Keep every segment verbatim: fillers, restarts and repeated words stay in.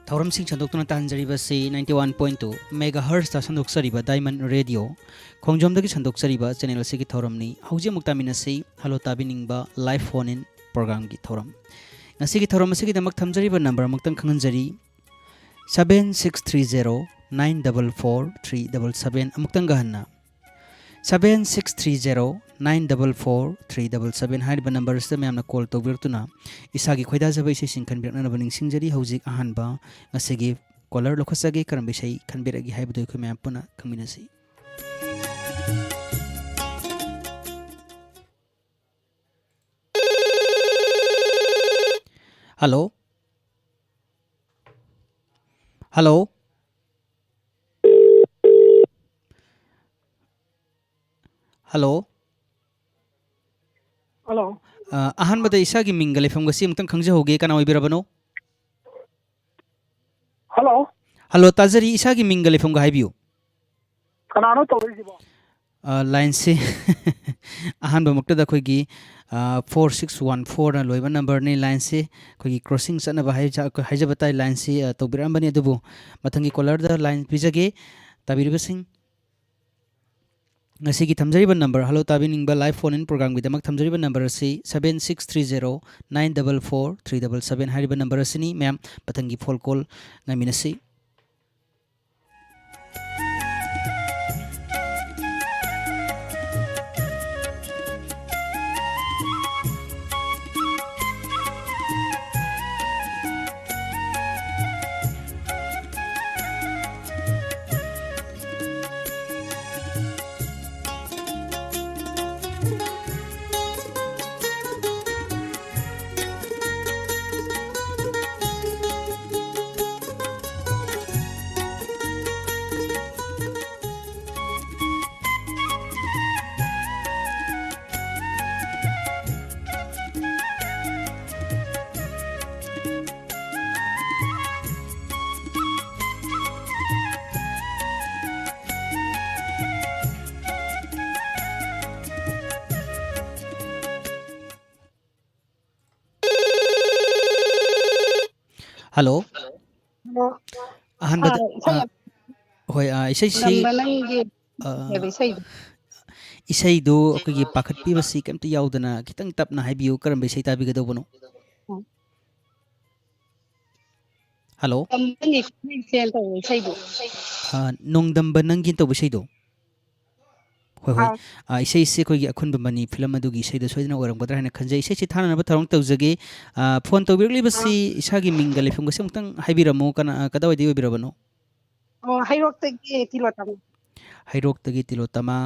ꯊꯧꯔꯝꯁꯤꯡ ꯁꯟꯗꯣꯛꯇꯨꯅ ꯇꯥꯍꯟꯖꯔꯤꯕꯁꯤ ninety one point two megahertzꯇ ꯁꯟꯗꯣꯛꯆꯔꯤꯕ Diamond Radio, ꯈꯣꯡꯖꯣꯝꯗꯒꯤ ꯁꯟꯗꯣꯛꯆꯔꯤꯕ channel ꯑꯁꯤꯒꯤ ꯊꯧꯔꯝꯅꯤ꯫ ꯍꯧꯖꯤꯛ ꯑꯃꯨꯛ ꯇꯥꯃꯤꯟꯅꯁꯤ, ꯍꯜꯂꯣ ꯇꯥꯕꯤꯅꯤꯡꯕ live phone in programꯒꯤ ꯊꯧꯔꯝ꯫ ꯉꯁꯤꯒꯤ ꯊꯧꯔꯝ ꯑꯁꯤꯒꯤꯗꯃꯛ ꯊꯝꯖꯔꯤꯕ number ꯑꯃꯨꯛꯇꯪ ꯈꯪꯍꯟꯖꯔꯤ, seven six three zero nine double four three double seven꯫ ꯑꯃꯨꯛꯇꯪꯒ ꯍꯟꯅ, seven six three zero nine double four three double seven ꯍꯥꯏꯔꯤꯕ number ꯑꯁꯤꯗ ꯃꯌꯥꯝꯅ call ꯇꯧꯕꯤꯔꯛꯇꯨꯅ ꯏꯁꯥꯒꯤ ꯈꯣꯏꯗꯥꯖꯕ ꯏꯁꯩꯁꯤꯡ ꯈꯟꯕꯤꯔꯛꯅꯅꯕ ꯅꯤꯡꯁꯤꯡꯖꯔꯤ꯫ ꯍꯧꯖꯤꯛ ꯑꯍꯥꯟꯕ ꯉꯁꯤꯒꯤ caller ꯂꯧꯈꯠꯆꯒꯦ꯫ ꯀꯔꯝꯕ ꯏꯁꯩ ꯈꯟꯕꯤꯔꯛꯏ ꯍꯥꯏꯕꯗꯨ ꯑꯩꯈꯣꯏ ꯃꯌꯥꯝ ꯄꯨꯟꯅ ꯈꯪꯃꯤꯟꯅꯁꯤ꯫ Hello? Hello? Hello? Hello? ꯑ, ꯑꯍꯥꯟꯕꯗ ꯏꯁꯥꯒꯤ ꯃꯤꯡꯒ ꯂꯩꯐꯝꯒ ꯁꯤ ꯑꯃꯨꯛꯇꯪ ꯈꯪꯖꯍꯧꯒꯦ꯫ ꯀꯅꯥ ꯑꯣꯏꯕꯤꯔꯕꯅꯣ? Hello? Hello, ꯇꯥꯖꯔꯤ꯫ ꯏꯁꯥꯒꯤ ꯃꯤꯡꯒ ꯂꯩꯐꯝꯒ ꯍꯥꯏꯕꯤꯌꯨ꯫ ꯀꯅꯥꯅꯣ ꯇꯧꯔꯛꯏꯁꯤꯕꯣ? ꯑ, lineꯁꯤ ꯑꯍꯥꯟꯕꯃꯛꯇꯗ ꯑꯩꯈꯣꯏꯒꯤ, ꯑ, four six one fourꯅ ꯂꯣꯏꯕ numberꯅꯤ꯫ Lineꯁꯤ ꯑꯩꯈꯣꯏꯒꯤ crossing ꯆꯠꯅꯕ ꯍꯥꯏꯖ-, ꯍꯥꯏꯖꯕ ꯇꯥꯏ꯫ Lineꯁꯤ, ꯑ, ꯇꯧꯕꯤꯔꯛꯑꯝꯕꯅꯤ, ꯑꯗꯨꯕꯨ ꯃꯊꯪꯒꯤ callerꯗ line ꯄꯤꯖꯒꯦ꯫ ꯇꯥꯕꯤꯔꯤꯕꯁꯤꯡ, ꯉꯁꯤꯒꯤ ꯊꯝꯖꯔꯤꯕ number, ꯍꯜꯂꯣ ꯇꯥꯕꯤꯅꯤꯡꯕ live phone in programꯒꯤꯗꯃꯛ ꯊꯝꯖꯔꯤꯕ number ꯑꯁꯤ seven six three zero nine double four three double seven ꯍꯥꯏꯔꯤꯕ number ꯑꯁꯤꯅꯤ꯫ ꯃꯌꯥꯝ, ꯃꯊꯪꯒꯤ phone call ꯉꯥꯏꯃꯤꯟꯅꯁꯤ꯫ Hello. ꯑꯍꯥꯟꯕꯗ, ꯑꯥ, ꯏꯁꯩ ꯑꯥ, ꯌꯥꯝ ꯍꯣꯏ, ꯑꯥ, ꯏꯁꯩꯁꯤ, ꯉꯝꯕ ꯅꯪꯒꯤ ꯑꯥ, ꯍꯥꯏꯕ ꯏꯁꯩꯗꯣ꯫ ꯏꯁꯩꯗꯨ ꯑꯩꯈꯣꯏꯒꯤ ꯄꯥꯈꯠꯄꯤꯕꯁꯤ ꯀꯩꯝꯇ ꯌꯥꯎꯗꯅ ꯈꯤꯇꯪ ꯇꯞꯅ ꯍꯥꯏꯕꯤꯌꯨ, ꯀꯔꯝꯕ ꯏꯁꯩ ꯇꯥꯕꯤꯒꯗꯧꯕꯅꯣ? ꯎꯝ꯫ ꯍꯜꯂꯣ? ꯇꯝꯕꯅꯤ ꯈꯨꯠꯂꯩꯁꯦꯜ ꯇꯧꯕ ꯏꯁꯩꯗꯣ꯫ ꯑꯥ, ꯅꯣꯡꯗꯝꯕ ꯅꯪꯒꯤ ꯇꯧꯕ ꯏꯁꯩꯗꯣ? ꯍꯣꯏ, ꯍꯣꯏ꯫ ꯑꯥ꯫ ꯑꯥ, ꯏꯁꯩꯁꯤ ꯑꯩꯈꯣꯏꯒꯤ ꯑꯈꯨꯟꯕ ꯃꯅꯤ ꯐꯤꯂꯝ ꯑꯗꯨꯒꯤ ꯏꯁꯩꯗꯣ ꯁꯣꯏꯗꯅ ꯑꯣꯏꯔꯝꯒꯗ꯭ꯔꯥ ꯍꯥꯏꯅ ꯈꯟꯖꯩ꯫ ꯏꯁꯩꯁꯤ ꯊꯥꯅꯅꯕ ꯊꯧꯔꯥꯡ ꯇꯧꯖꯒꯦ꯫ ꯑꯥ, ꯐꯣꯟ ꯇꯧꯕꯤꯔꯛꯂꯤꯕꯁꯤ ꯑꯥ꯫ ꯏꯁꯥꯒꯤ ꯃꯤꯡꯒ ꯂꯩꯐꯝꯒꯁꯤ ꯑꯃꯨꯛꯇꯪ ꯍꯥꯏꯕꯤꯔꯝꯃꯨ꯫ ꯀꯅꯥ, ꯀꯗꯥꯏꯋꯥꯏꯗꯒꯤ ꯑꯣꯏꯕꯤꯔꯕꯅꯣ? ꯑꯣ, ꯍꯩꯔꯣꯛꯇꯒꯤ ꯇꯤꯂꯣꯇꯝ꯫ ꯍꯩꯔꯣꯛꯇꯒꯤ ꯇꯤꯂꯣꯇꯃꯥ꯫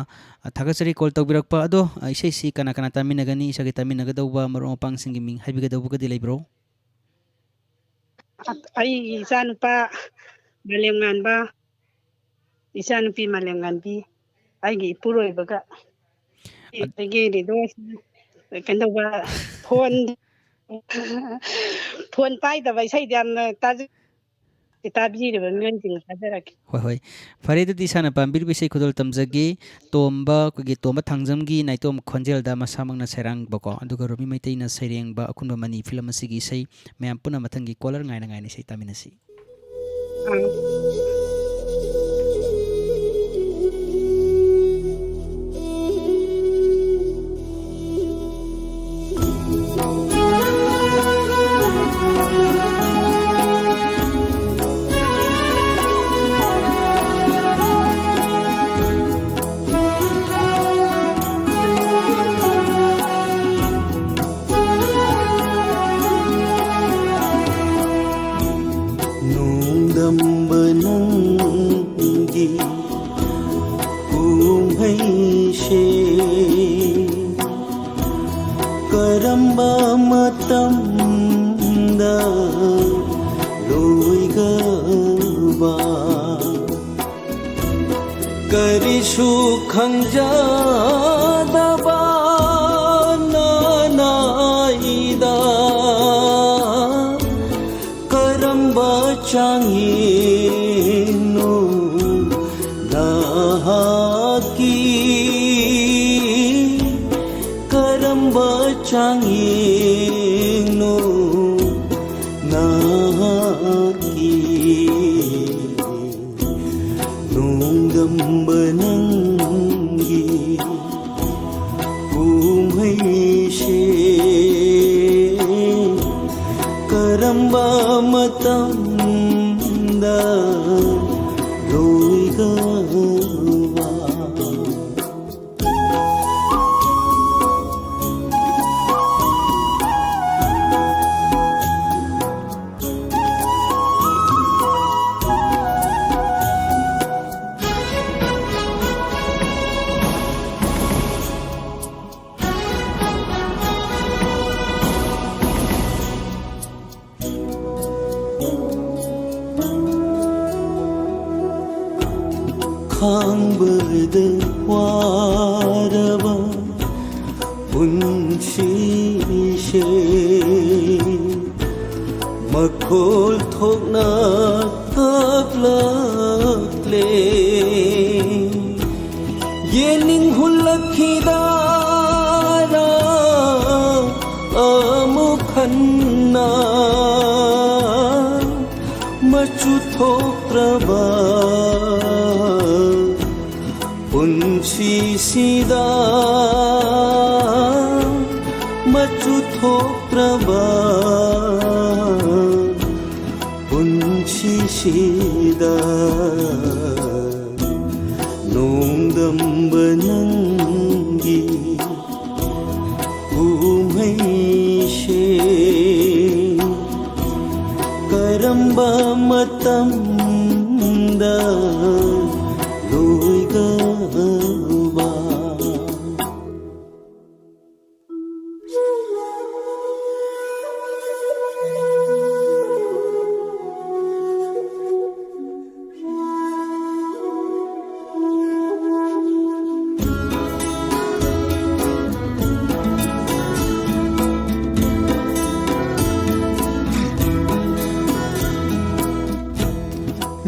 ꯑꯥ, ꯊꯥꯒꯠꯆꯔꯤ ꯀꯣꯜ ꯇꯧꯕꯤꯔꯛꯄ꯫ ꯑꯗꯣ, ꯑꯥ, ꯏꯁꯩꯁꯤ ꯀꯅꯥ ꯀꯅꯥ ꯇꯥꯃꯤꯟꯅꯒꯅꯤ? ꯏꯁꯥꯒꯤ ꯇꯥꯃꯤꯟꯅꯒꯗꯧꯕ ꯃꯔꯨꯞ ꯃꯄꯥꯡꯁꯤꯡꯒꯤ ꯃꯤꯡ ꯍꯥꯏꯕꯤꯒꯗꯧꯕꯒꯗꯤ ꯂꯩꯕ꯭ꯔꯣ? ꯑꯩꯒꯤ ꯏꯆꯥꯅꯨꯄꯥ ꯃꯥꯂꯦꯝꯉꯥꯟꯕ, ꯏꯆꯥꯅꯨꯄꯤ ꯃꯥꯂꯦꯝꯉꯥꯟꯕꯤ, ꯑꯩꯒꯤ ꯏꯄꯨꯔꯣꯏꯕꯒ꯫ ꯑꯠ- ꯑꯗꯒꯤ ꯔꯦꯗꯤꯑꯣ, ꯀꯩꯅꯣ ꯇꯧꯕ, ꯐꯣꯟ, ꯐꯣꯟ ꯄꯥꯏꯗꯕ ꯏꯁꯩꯗꯤ ꯌꯥꯝꯅ ꯇꯥꯖ-, ꯇꯥꯕꯤꯔꯤꯕ ꯃꯤꯑꯣꯏꯁꯤꯡꯅ ꯊꯥꯖꯔꯛꯀꯦ꯫ ꯍꯣꯏ, ꯍꯣꯏ꯫ ꯐꯔꯦ, ꯑꯗꯨꯗꯤ ꯏꯁꯥꯅ ꯄꯥꯝꯕꯤꯔꯤꯕ ꯏꯁꯩ ꯈꯨꯗꯣꯜ ꯇꯝꯖꯒꯦ꯫ ꯇꯣꯝꯕ, ꯑꯩꯈꯣꯏꯒꯤ ꯇꯣꯝꯕ ꯊꯥꯡꯖꯝꯒꯤ ꯅꯥꯏꯇꯣꯝ ꯈꯣꯟꯖꯦꯜꯗ ꯃꯁꯥꯃꯛꯅ ꯁꯩꯔꯥꯡꯕꯀꯣ, ꯑꯗꯨꯒ ꯔꯣꯃꯤ ꯃꯩꯇꯩꯅ ꯁꯩꯔꯦꯡꯕ ꯑꯈꯨꯟꯕ ꯃꯅꯤ ꯐꯤꯂꯝ ꯑꯁꯤꯒꯤ ꯏꯁꯩ꯫ ꯃꯌꯥꯝ ꯄꯨꯟꯅ ꯃꯊꯪꯒꯤ ꯀꯣꯂꯔ ꯉꯥꯏꯅ ꯉꯥꯏꯅ ꯏꯁꯩ ꯇꯥꯃꯤꯟꯅꯁꯤ꯫ ꯑꯥ꯫ ꯅꯣꯡꯗꯝꯕ ꯅꯪꯒꯤ ꯀꯨꯝꯍꯩꯁꯦ ꯀꯔꯝꯕ ꯃꯇꯝꯗ ꯂꯣꯏꯒꯕ? ꯀꯔꯤꯁꯨ ꯈꯪꯖꯗꯕ ꯅꯅꯥꯏꯗ ꯀꯔꯝꯕ ꯆꯥꯡꯌꯦꯡꯅꯣ ꯅꯍꯥꯛꯀꯤ? ꯀꯔꯝꯕ ꯆꯥꯡꯌꯦꯡꯅꯣ ꯅꯍꯥꯛꯀꯤ? ꯃꯇꯝꯗ ꯂꯣꯏꯒꯕ꯫ ꯈꯥꯡꯕꯗ ꯋꯥꯔꯕ ꯄꯨꯟꯁꯤꯁꯦ ꯃꯈꯣꯜ ꯊꯣꯛꯅ ꯀꯞꯂꯛꯂꯦ꯫ ꯌꯦꯡꯅꯤꯡ ꯍꯨꯜꯂꯛꯈꯤꯗꯥꯔꯥ ꯑꯃꯨꯛ ꯍꯟꯅ ꯃꯆꯨ ꯊꯣꯛꯇ꯭ꯔꯕ ꯄꯨꯟꯁꯤꯁꯤꯗ ꯃꯆꯨ ꯊꯣꯛꯇ꯭ꯔꯕ ꯄꯨꯟꯁꯤꯁꯤꯗ ꯅꯣꯡꯗꯝꯕ ꯅꯪꯒꯤ ꯀꯨꯝꯍꯩꯁꯦ ꯀꯔꯝꯕ ꯃꯇꯝꯗ ꯂꯣꯏꯒꯕ?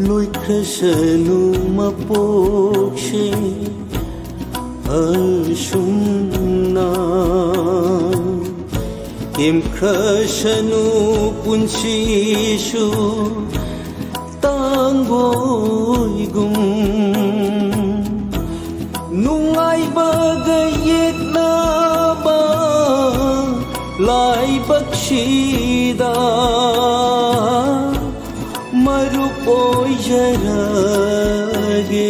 ꯂꯣꯏꯈ꯭ꯔꯁꯅꯨ ꯃꯄꯣꯛꯁꯦ ꯑꯁꯨꯝꯅ, ꯇꯦꯝꯈ꯭ꯔꯁꯅꯨ ꯄꯨꯟꯁꯤꯁꯨ ꯇꯥꯡꯒꯣꯏꯒꯨꯝ꯫ ꯅꯨꯡꯉꯥꯏꯕꯒ ꯌꯦꯛꯅꯕ ꯂꯥꯏꯕꯛꯁꯤꯗ ꯖꯔꯒꯦ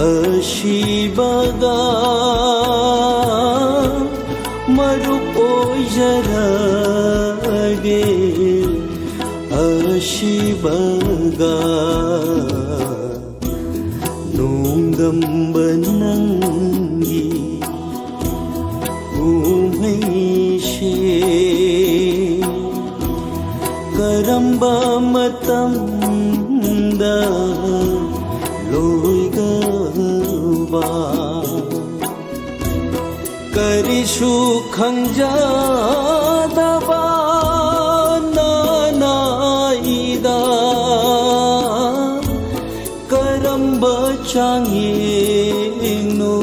ꯑꯁꯤꯕꯒ ꯃꯔꯨꯞ ꯑꯣꯏꯖꯔꯒꯦ ꯑꯁꯤꯕꯒ ꯅꯣꯡꯗꯝꯕ ꯅꯪꯒꯤ ꯀꯨꯝꯍꯩꯁꯦ ꯀꯔꯝꯕ ꯃꯇꯝꯗ ꯂꯣꯏꯒꯕ? ꯀꯔꯤꯁꯨ ꯈꯪꯖꯗꯕ ꯅꯅꯥꯏꯗ ꯀꯔꯝꯕ ꯆꯥꯡꯌꯦꯡꯅꯣ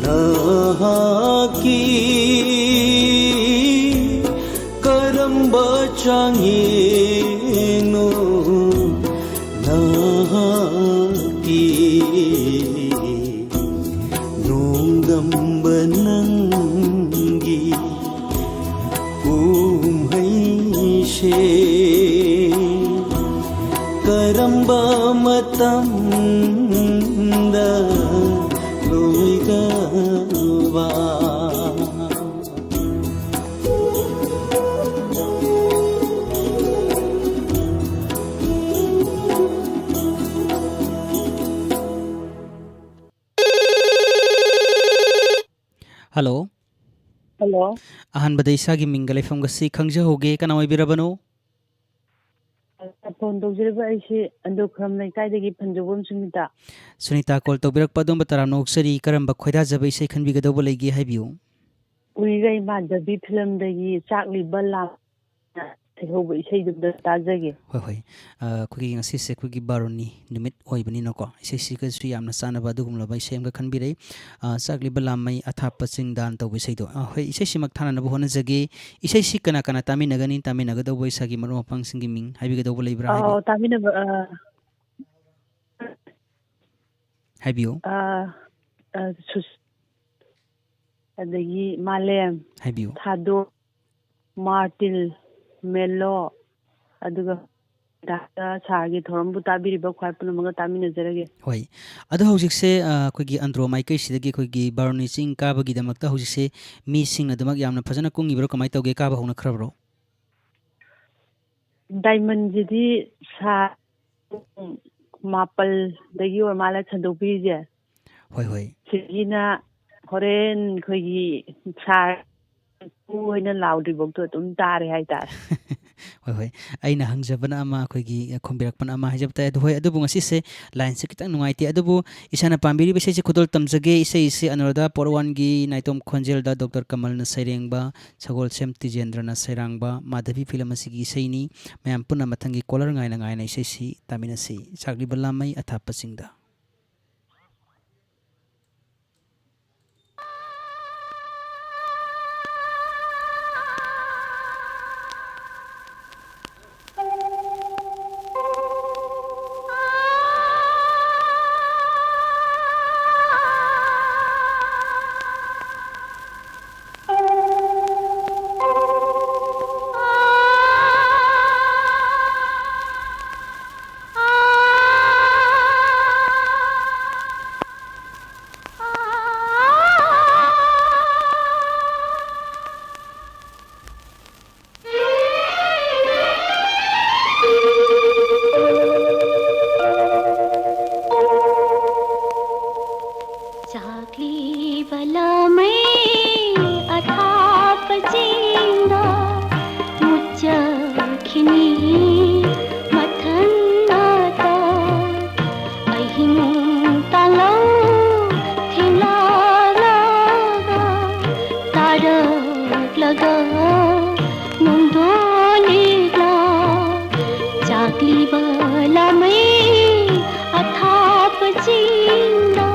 ꯅꯍꯥꯛꯀꯤ? ꯀꯔꯝꯕ ꯆꯥꯡꯌꯦꯡꯅꯣ ꯅꯍꯥꯛꯀꯤ? ꯅꯣꯡꯗꯝꯕ ꯅꯪꯒꯤ ꯀꯨꯝꯍꯩꯁꯦ ꯀꯔꯝꯕ ꯃꯇꯝꯗ ꯂꯣꯏꯒꯕ? ꯍꯜꯂꯣ꯫ ꯍꯜꯂꯣ꯫ ꯑꯍꯥꯟꯕꯗ ꯏꯁꯥꯒꯤ ꯃꯤꯡꯒ ꯂꯩꯐꯝꯒ ꯁꯤ ꯈꯪꯖꯍꯧꯒꯦ, ꯀꯅꯥ ꯑꯣꯏꯕꯤꯔꯕꯅꯣ? ꯐꯣꯟ ꯇꯧꯖꯔꯤꯕ ꯑꯩꯁꯤ ꯑꯟꯗ꯭ꯔꯣꯈꯨꯔꯝ ꯂꯩꯀꯥꯏꯗꯒꯤ ꯐꯟꯖꯧꯕꯝ ꯁꯨꯅꯤꯇꯥ꯫ ꯁꯨꯅꯤꯇꯥ, ꯀꯣꯜ ꯇꯧꯕꯤꯔꯛꯄ ꯑꯗꯣꯝꯕꯨ ꯇꯔꯥꯝꯅ ꯑꯣꯛꯆꯔꯤ꯫ ꯀꯔꯝꯕ ꯈꯣꯏꯗꯥꯖꯕ ꯏꯁꯩ ꯈꯟꯕꯤꯒꯗꯧꯕ ꯂꯩꯒꯦ, ꯍꯥꯏꯕꯤꯌꯨ꯫ ꯎꯔꯤꯔꯩ ꯃꯥꯙꯕꯤ ꯐꯤꯂꯝꯗꯒꯤ ꯆꯥꯛꯂꯤꯕ ꯂꯥꯝ ꯁꯩꯍꯧꯕ ꯏꯁꯩꯗꯨꯝꯇ ꯇꯥꯖꯒꯦ꯫ ꯍꯣꯏ, ꯍꯣꯏ꯫ ꯑ, ꯑꯩꯈꯣꯏꯒꯤ ꯉꯁꯤꯁꯦ ꯑꯩꯈꯣꯏꯒꯤ ꯕꯥꯔꯨꯅꯤ ꯅꯨꯃꯤꯠ ꯑꯣꯏꯕꯅꯤꯅꯀꯣ, ꯏꯁꯩꯁꯤꯒꯁꯨ ꯌꯥꯝꯅ ꯆꯥꯟꯅꯕ ꯑꯗꯨꯒꯨꯝꯂꯕ ꯏꯁꯩ ꯑꯃꯒ ꯈꯟꯕꯤꯔꯦ꯫ ꯑ, ꯆꯥꯛꯂꯤꯕ ꯂꯥꯝꯃꯩ ꯑꯊꯥꯞꯄ ꯆꯤꯡꯗꯥꯟ ꯇꯧꯕ ꯏꯁꯩꯗꯣ꯫ ꯑ, ꯍꯣꯏ, ꯏꯁꯩꯁꯤꯃꯛ ꯊꯥꯅꯅꯕ ꯍꯣꯠꯅꯖꯒꯦ꯫ ꯏꯁꯩꯁꯤ ꯀꯅꯥ ꯀꯅꯥ ꯇꯥꯃꯤꯟꯅꯒꯅꯤ? ꯇꯥꯃꯤꯟꯅꯒꯗꯧꯕ ꯏꯁꯥꯒꯤ ꯃꯔꯨꯞ ꯃꯄꯥꯡꯁꯤꯡꯒꯤ ꯃꯤꯡ ꯍꯥꯏꯕꯤꯒꯗꯧꯕ ꯂꯩꯕ꯭ꯔꯥ? ꯑꯥꯎ, ꯍꯥꯏꯕꯤꯌꯨ꯫ ꯇꯥꯃꯤꯟꯅꯕ, ꯑ, ꯍꯥꯏꯕꯤꯌꯨ꯫ ꯑ, ꯑ, ꯁꯨꯁ-, ꯑꯗꯒꯤ ꯃꯥꯂꯦꯝ, ꯍꯥꯏꯕꯤꯌꯨ꯫ ꯊꯥꯗꯣꯛ, ꯃꯥꯔꯇꯤꯜ, ꯃꯦꯂꯣ, ꯑꯗꯨꯒ ꯗꯥꯛꯇꯔ ꯁꯥꯔꯒꯤ ꯊꯧꯔꯝꯕꯨ ꯇꯥꯕꯤꯔꯤꯕ ꯈ꯭ꯋꯥꯏ ꯄꯨꯝꯅꯃꯛꯀ ꯇꯥꯃꯤꯟꯅꯖꯔꯒꯦ꯫ ꯍꯣꯏ꯫ ꯑꯗꯣ ꯍꯧꯖꯤꯛꯁꯦ, ꯑ, ꯑꯩꯈꯣꯏꯒꯤ ꯑꯟꯗ꯭ꯔꯣ ꯃꯥꯏꯀꯩꯁꯤꯗꯒꯤ ꯑꯩꯈꯣꯏꯒꯤ ꯕꯥꯔꯨꯅꯤ ꯆꯤꯡ ꯀꯥꯕꯒꯤꯗꯃꯛꯇ ꯍꯧꯖꯤꯛꯁꯦ ꯃꯤꯁꯤꯡꯅ ꯑꯗꯨꯃꯛ ꯌꯥꯝꯅ ꯐꯖꯅ ꯀꯨꯡꯉꯤꯕ꯭ꯔꯣ? ꯀꯃꯥꯏꯅ ꯇꯧꯒꯦ? ꯀꯥꯕ ꯍꯧꯅꯈ꯭ꯔꯕ꯭ꯔꯣ? ꯗꯥꯏꯃꯟꯁꯤꯗꯤ ꯁꯥꯔ ꯄꯨꯡ ꯃꯥꯄꯜꯗꯒꯤ ꯑꯣꯏꯔ ꯃꯥꯜꯂꯦ ꯁꯟꯗꯣꯛꯄꯤꯔꯤꯁꯦ꯫ ꯍꯣꯏ, ꯍꯣꯏ꯫ ꯁꯤꯒꯤꯅ ꯍꯣꯔꯦꯟ ꯑꯩꯈꯣꯏꯒꯤ ꯁꯥꯔ ꯍꯣꯏꯅ ꯂꯥꯎꯗ꯭ꯔꯤꯐꯥꯎꯗꯣ ꯑꯗꯨꯝ ꯇꯥꯔꯦ ꯍꯥꯏꯇꯥꯔꯦ꯫ ꯍꯣꯏ, ꯍꯣꯏ꯫ ꯑꯩꯅ ꯍꯪꯖꯕꯅ ꯑꯃ, ꯑꯩꯈꯣꯏꯒꯤ ꯈꯨꯝꯕꯤꯔꯛꯄꯅ ꯑꯃ ꯍꯥꯏꯖꯕ ꯇꯥꯏ꯫ ꯑꯗꯨ ꯍꯣꯏ, ꯑꯗꯨꯕꯨ ꯉꯁꯤꯁꯦ ꯂꯥꯏꯟꯁꯦ ꯈꯤꯇꯪ ꯅꯨꯡꯉꯥꯏꯇꯦ꯫ ꯑꯗꯨꯕꯨ ꯏꯁꯥꯅ ꯄꯥꯝꯕꯤꯔꯤꯕ ꯏꯁꯩꯁꯦ ꯈꯨꯗꯣꯜ ꯇꯝꯖꯒꯦ꯫ ꯏꯁꯩꯁꯦ ꯑꯅꯨꯔꯥꯙꯥ ꯄꯣꯠꯋꯥꯟꯒꯤ ꯅꯥꯏꯇꯣꯝ ꯈꯣꯟꯖꯦꯜꯗ ꯗꯣꯛꯇꯔ ꯀꯃꯜꯅ ꯁꯩꯔꯦꯡꯕ, ꯁꯒꯣꯜꯁꯦꯝ ꯇꯤꯖꯦꯟꯗ꯭ꯔꯅ ꯁꯩꯔꯥꯡꯕ ꯃꯥꯙꯕꯤ ꯐꯤꯂꯝ ꯑꯁꯤꯒꯤ ꯏꯁꯩꯅꯤ꯫ ꯃꯌꯥꯝ ꯄꯨꯟꯅ ꯃꯊꯪꯒꯤ ꯀꯣꯂꯔ ꯉꯥꯏꯅ ꯉꯥꯏꯅ ꯏꯁꯩꯁꯤ ꯇꯥꯃꯤꯟꯅꯁꯤ꯫ ꯆꯥꯛꯂꯤꯕ ꯂꯥꯃꯩ ꯑꯊꯥꯞꯄꯁꯤꯡꯗ꯫ ꯆꯥꯛꯂꯤꯕ ꯂꯥꯃꯩ ꯑꯊꯥꯞꯄ ꯆꯤꯡꯗ ꯃꯨꯠꯆꯈꯤꯅꯤ ꯃꯊꯟꯅꯇ꯫ ꯑꯍꯤꯡ ꯇꯥꯂꯧ ꯊꯦꯡꯂꯛꯂꯒ ꯇꯥꯔꯛꯂꯒ ꯅꯣꯡꯗꯣꯜ ꯂꯤꯛꯂꯥ ꯆꯥꯛꯂꯤꯕ ꯂꯥꯃꯩ ꯑꯊꯥꯞꯄ ꯆꯤꯡꯗ꯫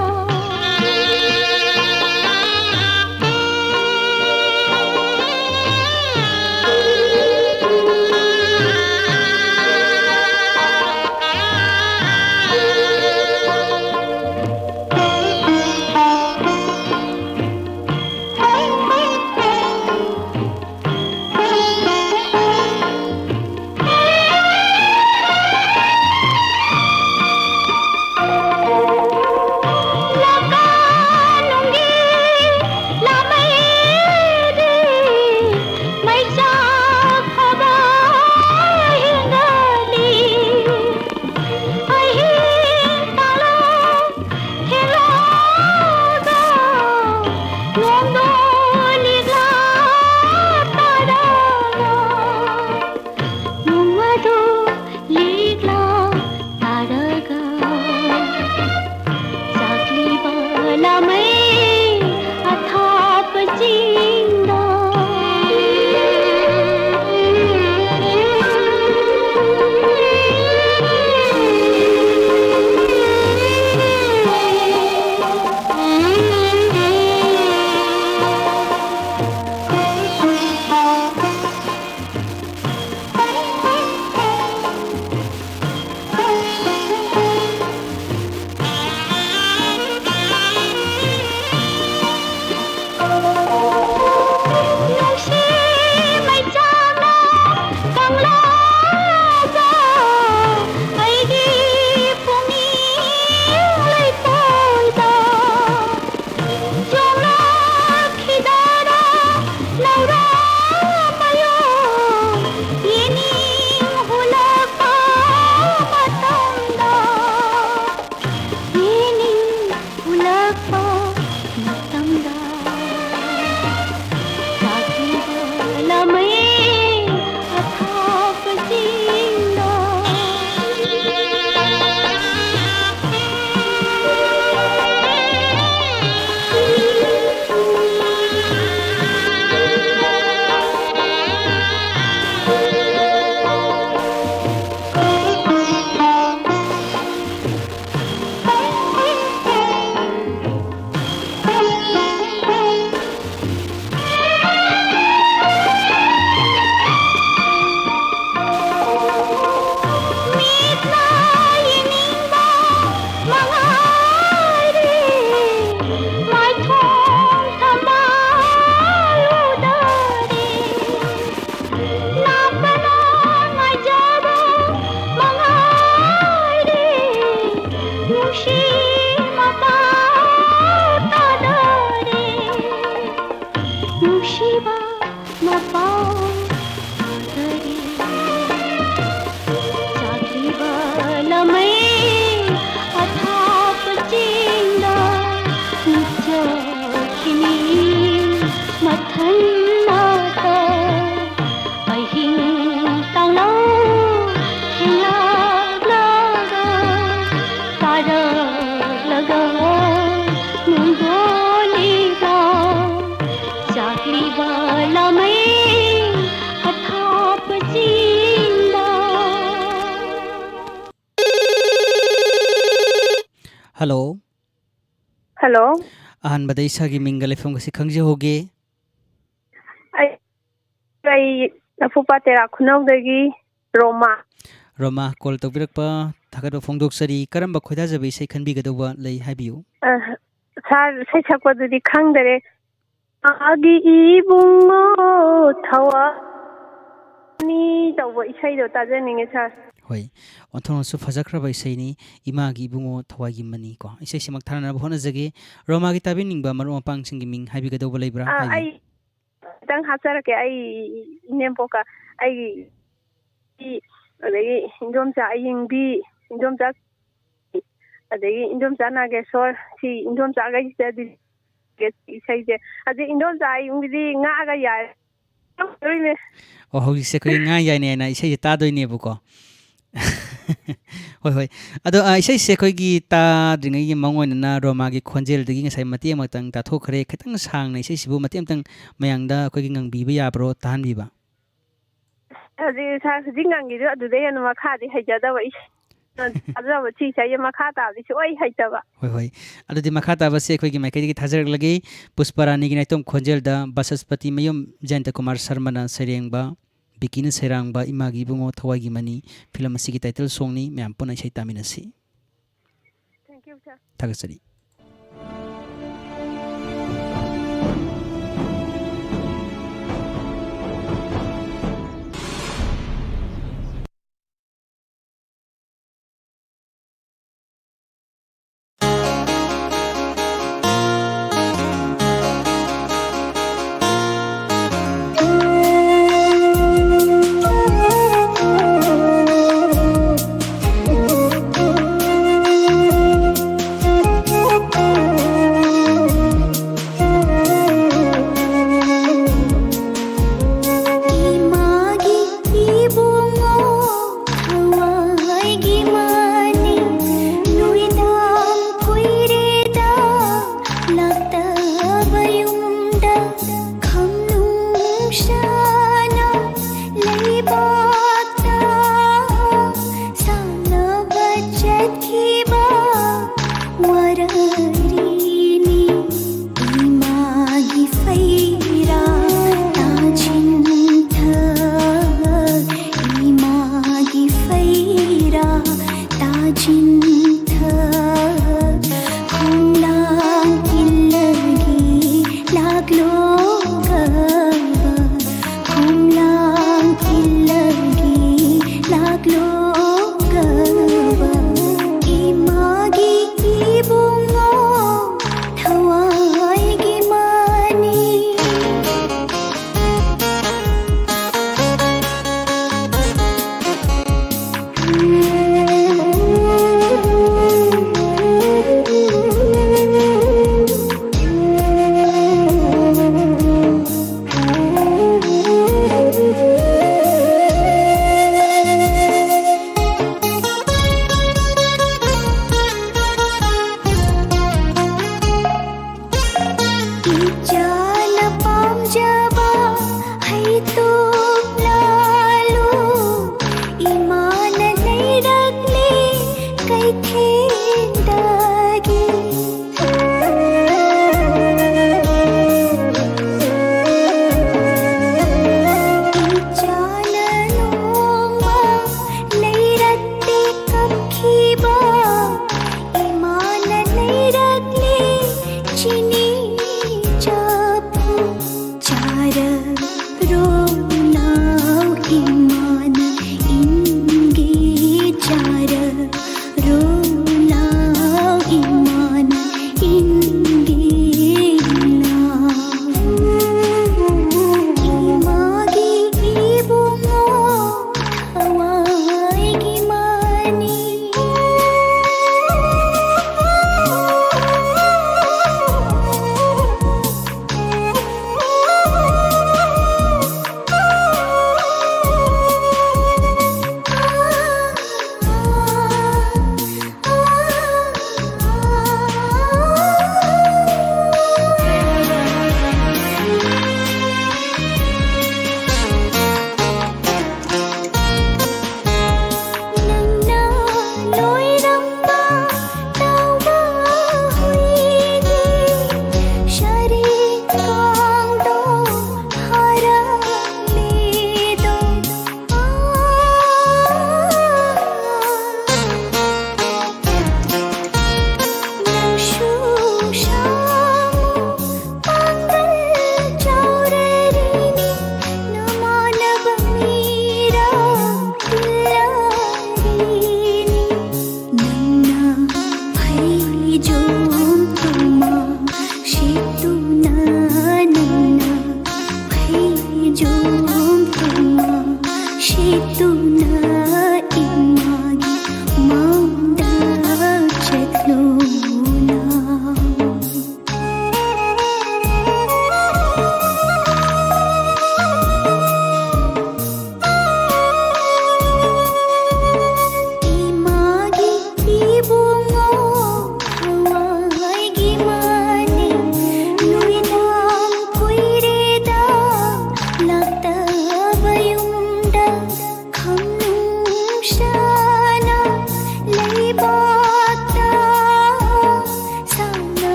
ꯍꯜꯂꯣ꯫ ꯍꯜꯂꯣ꯫ ꯑꯍꯥꯟꯕꯗ ꯏꯁꯥꯒꯤ ꯃꯤꯡꯒ ꯂꯩꯐꯝꯒꯁꯤ ꯈꯪꯖꯍꯧꯒꯦ꯫ ꯑꯩ, ꯑꯩ ꯂꯐꯨꯄꯥꯠ ꯇꯦꯔꯥ ꯈꯨꯅꯧꯗꯒꯤ ꯔꯣꯃꯥ꯫ ꯔꯣꯃꯥ, ꯀꯣꯜ ꯇꯧꯕꯤꯔꯛꯄ ꯊꯥꯒꯠꯄ ꯐꯣꯡꯗꯣꯛꯆꯔꯤ꯫ ꯀꯔꯝꯕ ꯈꯣꯏꯗꯥꯖꯕ ꯏꯁꯩ ꯈꯟꯕꯤꯒꯗꯧꯕ ꯂꯩ, ꯍꯥꯏꯕꯤꯌꯨ꯫ ꯑ, ꯁꯥꯔ, ꯏꯁꯩ ꯁꯛꯄꯗꯨꯗꯤ ꯈꯪꯗꯔꯦ꯫ ꯃꯥꯒꯤ ꯏꯕꯨꯡꯉꯣ ꯊꯋꯥꯅꯤ ꯇꯧꯕ ꯏꯁꯩꯗꯣ ꯇꯥꯖꯅꯤꯡꯉꯦ, ꯁꯥꯔ꯫ ꯍꯣꯏ, ꯑꯣꯟꯊꯣꯛꯅꯁꯨ ꯐꯖꯈ꯭ꯔꯕ ꯏꯁꯩꯅꯤ, ꯏꯃꯥꯒꯤ ꯏꯕꯨꯡꯉꯣ ꯊꯋꯥꯏꯒꯤ ꯃꯅꯤ ꯀꯣ꯫ ꯏꯁꯩꯁꯤꯃꯛ ꯊꯥꯅꯅꯕ ꯍꯣꯠꯅꯖꯒꯦ꯫ ꯔꯣꯃꯥꯒꯤ ꯇꯥꯕꯤꯅꯤꯡꯕ ꯃꯔꯨꯞ ꯃꯄꯥꯡꯁꯤꯡꯒꯤ ꯃꯤꯡ ꯍꯥꯏꯕꯤꯒꯗꯧꯕ ꯂꯩꯕ꯭ꯔꯥ? ꯑ, ꯍꯥꯏꯕꯤꯌꯨ꯫ ꯑꯩ ꯈꯤꯇꯪ ꯍꯥꯞꯆꯔꯛꯀꯦ꯫ ꯑꯩ ꯏꯅꯦꯝꯄꯣꯛꯀ ꯑꯩꯒꯤ ꯏ-, ꯑꯗꯒꯤ ꯏꯟꯗꯣꯝꯆꯥ ꯑꯌꯤꯡꯕꯤ, ꯏꯟꯗꯣꯝꯆꯥ, ꯑꯗꯒꯤ ꯏꯟꯗꯣꯝꯆꯥ ꯅꯥꯒꯦꯁꯣꯔ, ꯁꯤ ꯏꯟꯗꯣꯝꯆꯥꯈꯩꯁꯤꯗꯗꯤ ꯏꯁꯩꯁꯦ꯫ ꯑꯗꯩ ꯏꯟꯗꯣꯝꯆꯥ ꯑꯌꯤꯡꯕꯤꯗꯤ ꯉꯥꯒ ꯌꯥꯏ ꯉꯝꯗꯣꯔꯤꯅꯦ꯫ ꯑꯣ, ꯍꯧꯖꯤꯛꯁꯦ ꯑꯩꯈꯣꯏꯒꯤ ꯉꯥ ꯌꯥꯏꯅ ꯌꯥꯏꯅ ꯏꯁꯩꯁꯦ ꯇꯥꯗꯣꯏꯅꯦꯕꯀꯣ꯫ ꯍꯣꯏ, ꯍꯣꯏ꯫ ꯑꯗꯣ, ꯑ, ꯏꯁꯩꯁꯦ ꯑꯩꯈꯣꯏꯒꯤ ꯇꯥꯗ꯭ꯔꯤꯉꯩꯒꯤ ꯃꯑꯣꯡ ꯑꯣꯏꯅꯅ ꯔꯣꯃꯥꯒꯤ ꯈꯣꯟꯖꯦꯜꯗꯒꯤ ꯉꯁꯥꯏ ꯃꯇꯦꯛ ꯑꯃꯇꯪ ꯇꯥꯊꯣꯛꯈ꯭ꯔꯦ꯫ ꯈꯤꯇꯪ ꯁꯥꯡꯅ ꯏꯁꯩꯁꯤꯕꯨ ꯃꯇꯦꯛ ꯑꯃꯇꯪ ꯃꯌꯥꯝꯗ ꯑꯩꯈꯣꯏꯒꯤ ꯉꯪꯕꯤꯕ ꯌꯥꯕ꯭ꯔꯣ, ꯇꯥꯍꯟꯕꯤꯕ? ꯍꯧꯖꯤꯛ ꯁꯥꯔ, ꯍꯧꯖꯤꯛ ꯉꯪꯉꯤꯗꯣ ꯑꯗꯨꯗꯩ ꯍꯦꯟꯅ ꯃꯈꯥꯗꯤ ꯍꯩꯖꯗꯕ ꯏꯁꯩ꯫ ꯊꯥꯖꯕ ꯁꯤ ꯏꯁꯩꯁꯦ ꯃꯈꯥ ꯇꯥꯕꯗꯤ ꯁꯨꯡꯍꯩ ꯍꯩꯇꯕ꯫ ꯍꯣꯏ, ꯍꯣꯏ꯫ ꯑꯗꯨꯗꯤ ꯃꯈꯥ ꯇꯥꯕꯁꯦ ꯑꯩꯈꯣꯏꯒꯤ ꯃꯥꯏꯀꯩꯗꯒꯤ ꯊꯥꯖꯔꯛꯂꯒꯦ꯫ ꯄꯨꯁꯄꯥꯔꯥꯅꯤꯒꯤ ꯅꯥꯏꯇꯣꯝ ꯈꯣꯟꯖꯦꯜꯗ ꯕꯁꯁꯄꯇꯤ ꯃꯌꯨꯝ ꯖꯌꯟꯇ ꯀꯨꯃꯥꯔ ꯁꯔꯃꯅ ꯁꯩꯔꯦꯡꯕ, ꯕꯤꯀꯤꯅ ꯁꯩꯔꯥꯡꯕ ꯏꯃꯥꯒꯤ ꯏꯕꯨꯡꯉꯣ ꯊꯋꯥꯏꯒꯤ ꯃꯅꯤ ꯐꯤꯂꯝ ꯑꯁꯤꯒꯤ ꯇꯥꯏꯇꯜ ꯁꯣꯡꯅꯤ꯫ ꯃꯌꯥꯝ ꯄꯨꯟꯅ ꯏꯁꯩ ꯇꯥꯃꯤꯟꯅꯁꯤ꯫ Thank you, sir. ꯊꯥꯒꯠꯆꯔꯤ꯫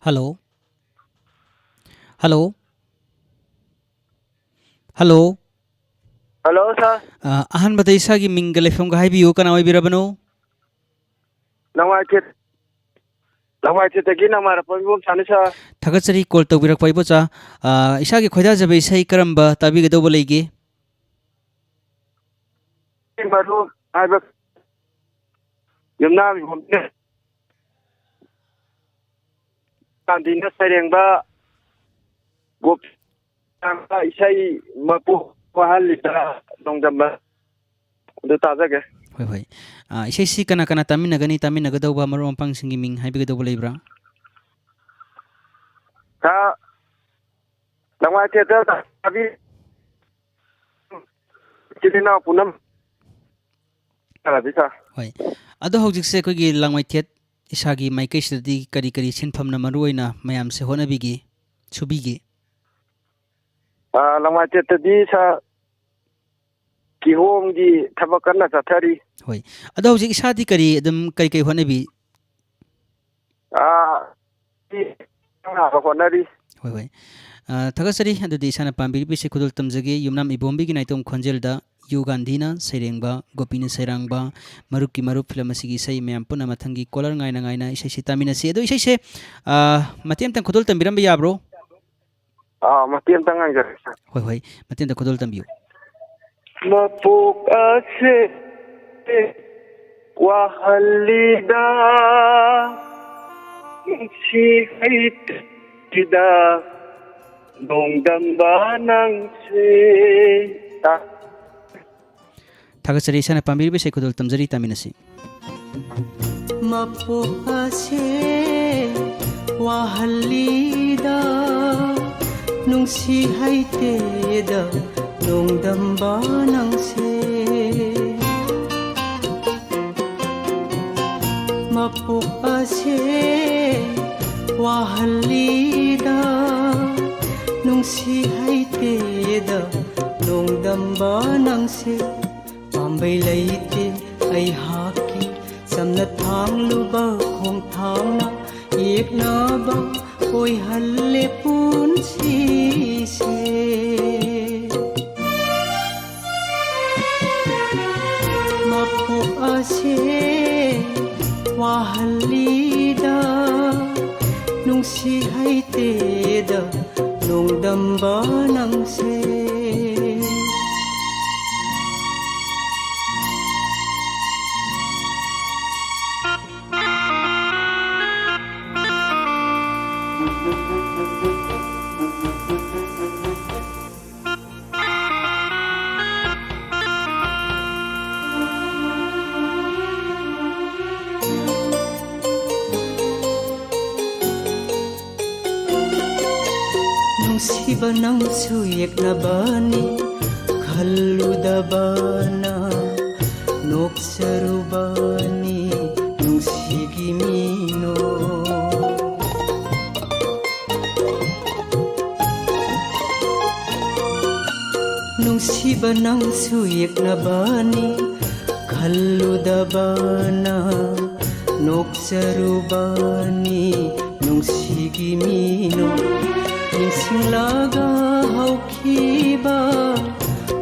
ꯍꯜꯂꯣ꯫ ꯍꯜꯂꯣ꯫ ꯍꯜꯂꯣ꯫ ꯍꯜꯂꯣ, ꯁꯥꯔ꯫ ꯑ, ꯑꯍꯥꯟꯕꯗ ꯏꯁꯥꯒꯤ ꯃꯤꯡꯒ ꯂꯩꯐꯝꯒ ꯍꯥꯏꯕꯤꯌꯨ, ꯀꯅꯥ ꯑꯣꯏꯕꯤꯔꯕꯅꯣ? ꯂꯋꯥꯏꯊꯦꯠ, ꯂꯋꯥꯏꯊꯦꯠꯇꯒꯤ ꯅꯃꯥꯔꯛꯄ ꯏꯕꯣꯝꯆꯥꯅꯤ, ꯁꯥꯔ꯫ ꯊꯥꯒꯠꯆꯔꯤ ꯀꯣꯜ ꯇꯧꯕꯤꯔꯛꯄ ꯏꯕꯣꯆꯥ꯫ ꯑ, ꯏꯁꯥꯒꯤ ꯈꯣꯏꯗꯥꯖꯕ ꯏꯁꯩ ꯀꯔꯝꯕ ꯇꯥꯕꯤꯒꯗꯧꯕ ꯂꯩꯒꯦ? ꯃꯔꯨꯞ ꯍꯥꯏꯕ ꯌꯨꯝꯅꯥꯝ ꯏꯕꯣꯝꯅꯦ꯫ ꯒꯥꯟꯙꯤꯅ ꯁꯩꯔꯦꯡꯕ ꯒꯣꯄꯤ ꯏꯁꯩ ꯃꯄꯨ ꯋꯥꯍꯜꯂꯤꯗ ꯅꯣꯡꯗꯝꯕ ꯑꯗꯨ ꯇꯥꯖꯒꯦ꯫ ꯍꯣꯏ, ꯍꯣꯏ꯫ ꯑ, ꯏꯁꯩꯁꯤ ꯀꯅꯥ ꯀꯅꯥ ꯇꯥꯃꯤꯟꯅꯒꯅꯤ? ꯇꯥꯃꯤꯟꯅꯒꯗꯧꯕ ꯃꯔꯨꯞ ꯃꯄꯥꯡꯁꯤꯡꯒꯤ ꯃꯤꯡ ꯍꯥꯏꯕꯤꯒꯗꯧꯕ ꯂꯩꯕ꯭ꯔꯥ? ꯁꯥꯔ, ꯂꯋꯥꯏꯊꯦꯠꯇ ꯇꯥꯕꯤ-, ꯏꯆꯤꯜ ꯏꯅꯥꯎ ꯄꯨꯝꯅꯃꯛ ꯇꯥꯕꯤ, ꯁꯥꯔ꯫ ꯍꯣꯏ꯫ ꯑꯗꯣ ꯍꯧꯖꯤꯛꯁꯦ ꯑꯩꯈꯣꯏꯒꯤ ꯂꯥꯡꯃꯩꯊꯦꯠ ꯏꯁꯥꯒꯤ ꯃꯥꯏꯀꯩꯁꯤꯗꯗꯤ ꯀꯔꯤ ꯀꯔꯤ ꯁꯤꯟꯐꯝꯅ ꯃꯔꯨꯑꯣꯏꯅ ꯃꯌꯥꯝꯁꯦ ꯍꯣꯠꯅꯕꯤꯒꯦ, ꯁꯨꯕꯤꯒꯦ? ꯑ, ꯂꯋꯥꯏꯊꯦꯠꯇꯗꯤ, ꯁꯥꯔ, ꯀꯤꯍꯣꯝꯒꯤ ꯊꯕꯛ ꯀꯟꯅ ꯆꯠꯊꯔꯤ꯫ ꯍꯣꯏ꯫ ꯑꯗꯣ ꯍꯧꯖꯤꯛ ꯏꯁꯥꯗꯤ ꯀꯔꯤ ꯑꯗꯨꯝ ꯀꯔꯤ ꯀꯔꯤ ꯍꯣꯠꯅꯕꯤ? ꯑ, ꯉꯥꯏꯕ ꯍꯣꯠꯅꯔꯤ꯫ ꯍꯣꯏ, ꯍꯣꯏ꯫ ꯑ, ꯊꯥꯒꯠꯆꯔꯤ꯫ ꯑꯗꯨꯗꯤ ꯏꯁꯥꯅ ꯄꯥꯝꯕꯤꯔꯤꯕ ꯏꯁꯩ ꯈꯨꯗꯣꯜ ꯇꯝꯖꯒꯦ, ꯌꯨꯝꯅꯥꯝ ꯏꯕꯣꯝꯕꯤꯒꯤ ꯅꯥꯏꯇꯣꯝ ꯈꯣꯟꯖꯦꯜꯗ ꯌꯨ ꯒꯥꯟꯙꯤꯅ ꯁꯩꯔꯦꯡꯕ, ꯒꯣꯄꯤꯅ ꯁꯩꯔꯥꯡꯕ, ꯃꯔꯨꯞꯀꯤ ꯃꯔꯨꯞ ꯐꯤꯂꯝ ꯑꯁꯤꯒꯤ ꯏꯁꯩ ꯃꯌꯥꯝ ꯄꯨꯟꯅ ꯃꯊꯪꯒꯤ ꯀꯣꯂꯔ ꯉꯥꯏꯅ ꯉꯥꯏꯅ ꯏꯁꯩꯁꯤ ꯇꯥꯃꯤꯟꯅꯁꯤ꯫ ꯑꯗꯣ ꯏꯁꯩꯁꯦ, ꯑ, ꯃꯇꯦꯛ ꯑꯃꯇꯪ ꯈꯨꯗꯣꯜ ꯇꯝꯕꯤꯔꯝꯕ ꯌꯥꯕ꯭ꯔꯣ? ꯑꯥ, ꯃꯇꯦꯛ ꯑꯃꯇꯪ ꯉꯥꯏꯖꯔꯛꯀꯦ꯫ ꯍꯣꯏ, ꯍꯣꯏ, ꯃꯇꯦꯛ ꯑꯃꯇ ꯈꯨꯗꯣꯜ ꯇꯝꯕꯤꯌꯨ꯫ ꯃꯄꯣꯛ ꯑꯁꯦ ꯋꯥꯍꯜꯂꯤꯗ, ꯅꯨꯡꯁꯤ ꯍꯩꯇꯤꯗ, ꯅꯣꯡꯗꯝꯕ ꯅꯪꯁꯦ꯫ ꯇꯥ- ꯊꯥꯒꯠꯆꯔꯤ, ꯏꯁꯥꯅ ꯄꯥꯝꯕꯤꯔꯤꯕ ꯏꯁꯩ ꯈꯨꯗꯣꯜ ꯇꯝꯖꯔꯤ, ꯇꯥꯃꯤꯟꯅꯁꯤ꯫ ꯃꯄꯣꯛ ꯑꯁꯦ ꯋꯥꯍꯜꯂꯤꯗ, ꯅꯨꯡꯁꯤ ꯍꯩꯇꯦꯗ, ꯅꯣꯡꯗꯝꯕ ꯅꯪꯁꯦ꯫ ꯃꯄꯣꯛ ꯑꯁꯦ ꯋꯥꯍꯜꯂꯤꯗ, ꯅꯨꯡꯁꯤ ꯍꯩꯇꯦꯗ, ꯅꯣꯡꯗꯝꯕ ꯅꯪꯁꯦ꯫ ꯄꯥꯝꯕꯩ ꯂꯩꯇꯦ ꯑꯩꯍꯥꯛꯀꯤ, ꯆꯝꯅ ꯊꯥꯡꯂꯨꯕ ꯈꯣꯡꯊꯥꯡꯅ ꯌꯦꯛꯅꯕ ꯑꯣꯏꯍꯜꯂꯦ ꯄꯨꯟꯁꯤꯁꯦ꯫ ꯃꯄꯣꯛ ꯑꯁꯦ ꯋꯥꯍꯜꯂꯤꯗ, ꯅꯨꯡꯁꯤ ꯍꯩꯇꯦꯗ ꯅꯣꯡꯗꯝꯕ ꯅꯪꯁꯦ꯫ ꯅꯨꯡꯁꯤꯕ ꯅꯪꯁꯨ ꯌꯦꯛꯅꯕꯅꯤ, ꯈꯜꯂꯨꯗꯕꯅ ꯅꯣꯛꯆꯔꯨꯕꯅꯤ ꯅꯨꯡꯁꯤꯒꯤ ꯃꯤꯅꯣ꯫ ꯅꯨꯡꯁꯤꯕ ꯅꯪꯁꯨ ꯌꯦꯛꯅꯕꯅꯤ, ꯈꯜꯂꯨꯗꯕꯅ ꯅꯣꯛꯆꯔꯨꯕꯅꯤ ꯅꯨꯡꯁꯤꯒꯤ ꯃꯤꯅꯣ꯫ ꯅꯤꯡꯁꯤꯡꯂꯒ ꯍꯧꯈꯤꯕ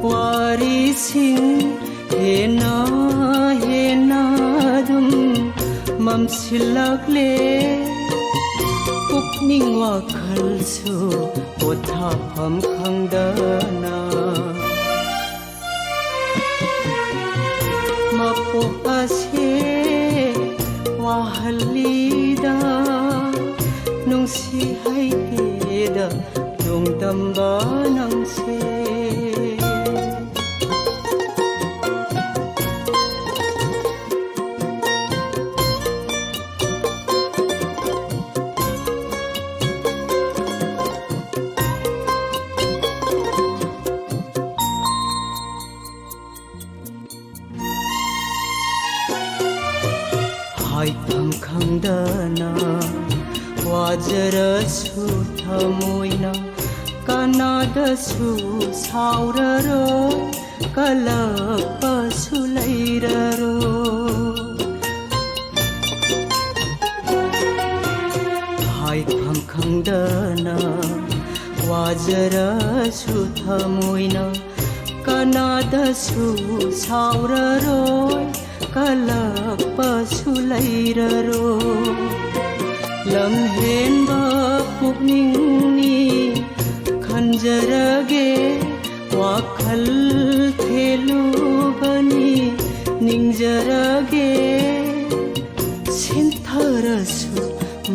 ꯋꯥꯔꯤꯁꯤꯡ ꯍꯦꯟꯅ ꯍꯦꯟꯅ ꯑꯗꯨꯝ ꯃꯝꯁꯤꯜꯂꯛꯂꯦ꯫ ꯄꯨꯛꯅꯤꯡ ꯋꯥꯈꯜꯁꯨ ꯄꯣꯊꯥꯐꯝ ꯈꯪꯗꯅ ꯃꯄꯣꯛ ꯑꯁꯦ ꯋꯥꯍꯜꯂꯤꯗ, ꯅꯨꯡꯁꯤ ꯍꯩꯇꯦꯗ ꯅꯣꯡꯗꯝꯕ ꯅꯪꯁꯦ꯫ ꯍꯥꯏꯐꯝ ꯈꯪꯗꯅ ꯋꯥꯖꯔꯁꯨ ꯊꯃꯣꯏꯅ ꯀꯅꯥꯗꯁꯨ ꯁꯥꯎꯔꯔꯣꯏ, ꯀꯜꯂꯛꯄꯁꯨ ꯂꯩꯔꯔꯣꯏ꯫ ꯗꯅ ꯋꯥꯖꯔꯁꯨ ꯊꯃꯣꯏꯅ ꯀꯅꯥꯗꯁꯨ ꯁꯥꯎꯔꯔꯣꯏ, ꯀꯜꯂꯛꯄꯁꯨ ꯂꯩꯔꯔꯣꯏ꯫ ꯂꯝꯍꯦꯟꯕ ꯄꯨꯛꯅꯤꯡꯅꯤ ꯈꯟꯖꯔꯒꯦ, ꯋꯥꯈꯜ ꯊꯦꯜꯂꯨꯕꯅꯤ ꯅꯤꯡꯖꯔꯒꯦ꯫ ꯁꯤꯟꯊꯔꯁꯨ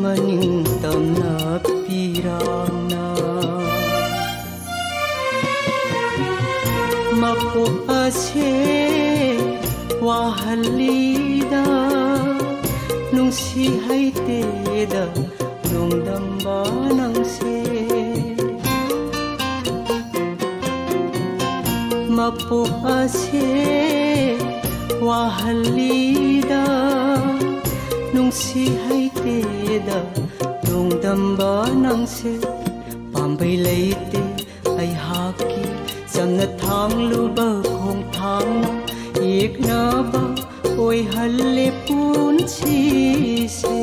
ꯃꯅꯤꯡ ꯇꯝꯅ ꯄꯤꯔꯥꯡꯅ꯫ ꯃꯄꯣꯛ ꯑꯁꯦ ꯋꯥꯍꯜꯂꯤꯗ, ꯅꯨꯡꯁꯤ ꯍꯩꯇꯦꯗ ꯅꯣꯡꯗꯝꯕ ꯅꯪꯁꯦ꯫ ꯃꯄꯣꯛ ꯑꯁꯦ ꯋꯥꯍꯜꯂꯤꯗ, ꯅꯨꯡꯁꯤ ꯍꯩꯇꯦꯗ ꯅꯣꯡꯗꯝꯕ ꯅꯪꯁꯦ꯫ ꯄꯥꯝꯕꯩ ꯂꯩꯇꯦ ꯑꯩꯍꯥꯛꯀꯤ ꯆꯝꯅ ꯊꯥꯡꯂꯨꯕ ꯈꯣꯡꯊꯥꯡꯅ ꯌꯦꯛꯅꯕ ꯑꯣꯏꯍꯜꯂꯦ ꯄꯨꯟꯁꯤꯁꯦ꯫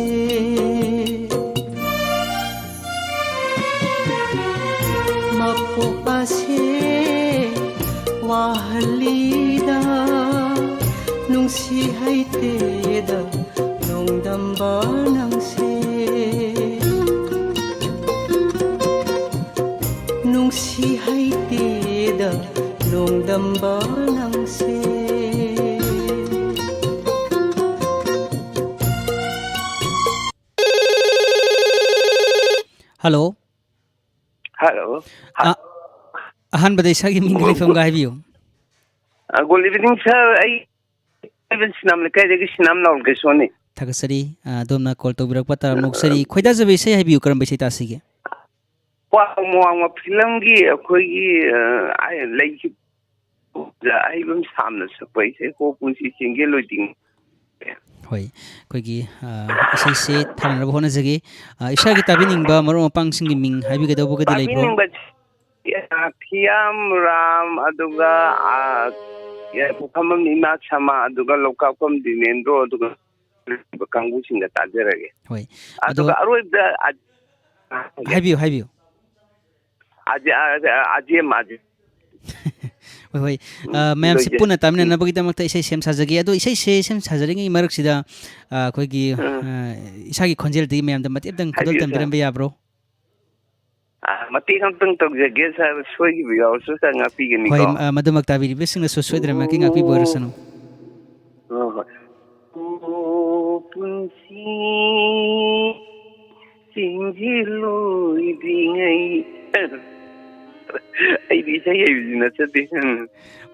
ꯃꯄꯣꯛ ꯑꯁꯦ ꯋꯥꯍꯜꯂꯤꯗ, ꯅꯨꯡꯁꯤ ꯍꯩꯇꯦꯗ ꯅꯣꯡꯗꯝꯕ ꯅꯪꯁꯦ꯫ ꯅꯨꯡꯁꯤ ꯍꯩꯇꯦꯗ ꯅꯣꯡꯗꯝꯕ ꯅꯪꯁꯦ꯫ ꯍꯜꯂꯣ꯫ ꯍꯜꯂꯣ꯫ ꯑ-, ꯑꯍꯥꯟꯕꯗ ꯏꯁꯥꯒꯤ ꯃꯤꯡꯒ ꯂꯩꯐꯝꯒ ꯍꯥꯏꯕꯤꯌꯨ꯫ ꯑ, good evening, sir. ꯑꯩ ꯁꯤꯅꯥꯝ ꯂꯩꯀꯥꯏꯗꯒꯤ ꯁꯤꯅꯥꯝ ꯅꯥꯎꯔꯀꯦꯁꯣꯔꯅꯤ꯫ ꯊꯥꯒꯠꯆꯔꯤ꯫ ꯑ, ꯑꯗꯣꯝꯅ call ꯇꯧꯕꯤꯔꯛꯄ ꯇꯔꯥꯝꯅ ꯑꯣꯛꯆꯔꯤ꯫ ꯈꯣꯏꯗꯥꯖꯕ ꯏꯁꯩ ꯍꯥꯏꯕꯤꯌꯨ, ꯀꯔꯝꯕ ꯏꯁꯩ ꯇꯥꯁꯤꯒꯦ? ꯋꯥꯡꯃ ꯋꯥꯡꯃ ꯐꯤꯂꯝꯒꯤ ꯑꯩꯈꯣꯏꯒꯤ, ꯑ, ꯑꯩ ꯂꯩꯈꯤꯕ ꯑꯍꯩꯕꯝ ꯁꯥꯝꯅ ꯁꯛꯄ ꯏꯁꯩ ꯍꯣ ꯄꯨꯟꯁꯤ ꯆꯤꯡꯒꯦ ꯂꯣꯏꯗꯤꯡ꯫ ꯍꯣꯏ, ꯑꯩꯈꯣꯏꯒꯤ, ꯑ, ꯏꯁꯩꯁꯦ ꯊꯥꯅꯅꯕ ꯍꯣꯠꯅꯖꯒꯦ꯫ ꯑ, ꯏꯁꯥꯒꯤ ꯇꯥꯕꯤꯅꯤꯡꯕ ꯃꯔꯨꯞ ꯃꯄꯥꯡꯁꯤꯡꯒꯤ ꯃꯤꯡ ꯍꯥꯏꯕꯤꯒꯗꯧꯕꯒꯗꯤ ꯂꯩꯕ꯭ꯔꯣ? ꯇꯥꯕꯤꯅꯤꯡꯕ, ꯑ, ꯊꯤꯌꯥꯝ ꯔꯥꯝ, ꯑꯗꯨꯒ, ꯑ, ꯄꯨꯈ꯭ꯔꯝꯕꯝ ꯏꯃꯥ ꯁꯃꯥ, ꯑꯗꯨꯒ ꯂꯧꯀꯥꯞꯐꯝ ꯗꯤꯅꯦꯟꯗ꯭ꯔꯣ, ꯑꯗꯨꯒ ꯀꯥꯡꯕꯨꯁꯤꯡꯒ ꯇꯥꯖꯔꯒꯦ꯫ ꯍꯣꯏ, ꯑꯗꯣ ꯑꯗꯨꯒ ꯑꯔꯣꯏꯕꯗ, ꯑ, ꯍꯥꯏꯕꯤꯌꯨ, ꯍꯥꯏꯕꯤꯌꯨ꯫ ꯑꯖꯦ-, ꯑ-, ꯑ-, ꯑꯖꯦꯝ, ꯑꯖꯦꯝ꯫ ꯍꯣꯏ, ꯍꯣꯏ꯫ ꯎꯝ, ꯑ, ꯃꯌꯥꯝꯁꯤ ꯂꯣꯏꯖꯩ꯫ ꯄꯨꯟꯅ ꯎꯝ꯫ ꯇꯥꯃꯤꯟꯅꯅꯕꯒꯤꯗꯃꯛꯇ ꯏꯁꯩ ꯁꯦꯝ ꯁꯥꯖꯒꯦ꯫ ꯑꯗꯣ ꯏꯁꯩꯁꯦ ꯁꯦꯝ ꯁꯥꯖꯔꯤꯉꯩ ꯃꯔꯛꯁꯤꯗ, ꯑ, ꯑꯩꯈꯣꯏꯒꯤ, ꯎꯝ꯫ ꯑ, ꯏꯁꯥꯒꯤ ꯈꯣꯟꯖꯦꯜꯗꯒꯤ ꯃꯌꯥꯝꯗ ꯃꯇꯦꯛ ꯑꯝꯇꯪ ꯈꯨꯗꯣꯜ ꯍꯥꯏꯕꯤꯌꯨ, ꯁꯥꯔ꯫ ꯇꯝꯕꯤꯔꯝꯕ ꯌꯥꯕ꯭ꯔꯣ? ꯑ, ꯃꯇꯦꯛ ꯑꯝꯇꯪ ꯇꯧꯖꯒꯦ, ꯁꯥꯔ꯫ ꯁꯣꯏꯈꯤꯕ ꯌꯥꯎꯔꯁꯨ, ꯁꯥꯔ, ꯉꯥꯛꯄꯤꯒꯅꯤꯀꯣ? ꯍꯣꯏ, ꯑ, ꯃꯗꯨꯃꯛ ꯇꯥꯕꯤꯔꯤꯕꯁꯤꯡꯅꯁꯨ ꯁꯣꯏꯗꯅꯃꯛꯀꯤ ꯉꯥꯛꯄꯤꯕ ꯑꯣꯏꯔꯁꯅꯨ꯫ ꯍꯣꯏ, ꯍꯣꯏ꯫ ꯑꯣ, ꯄꯨꯟꯁꯤ ꯆꯦꯟꯁꯤꯜꯂꯣꯏꯗ꯭ꯔꯤꯉꯩ꯫ ꯑꯩꯗꯤ ꯏꯁꯩ ꯍꯩꯕꯁꯤ ꯅꯠꯆꯗꯦ꯫ ꯎꯝ꯫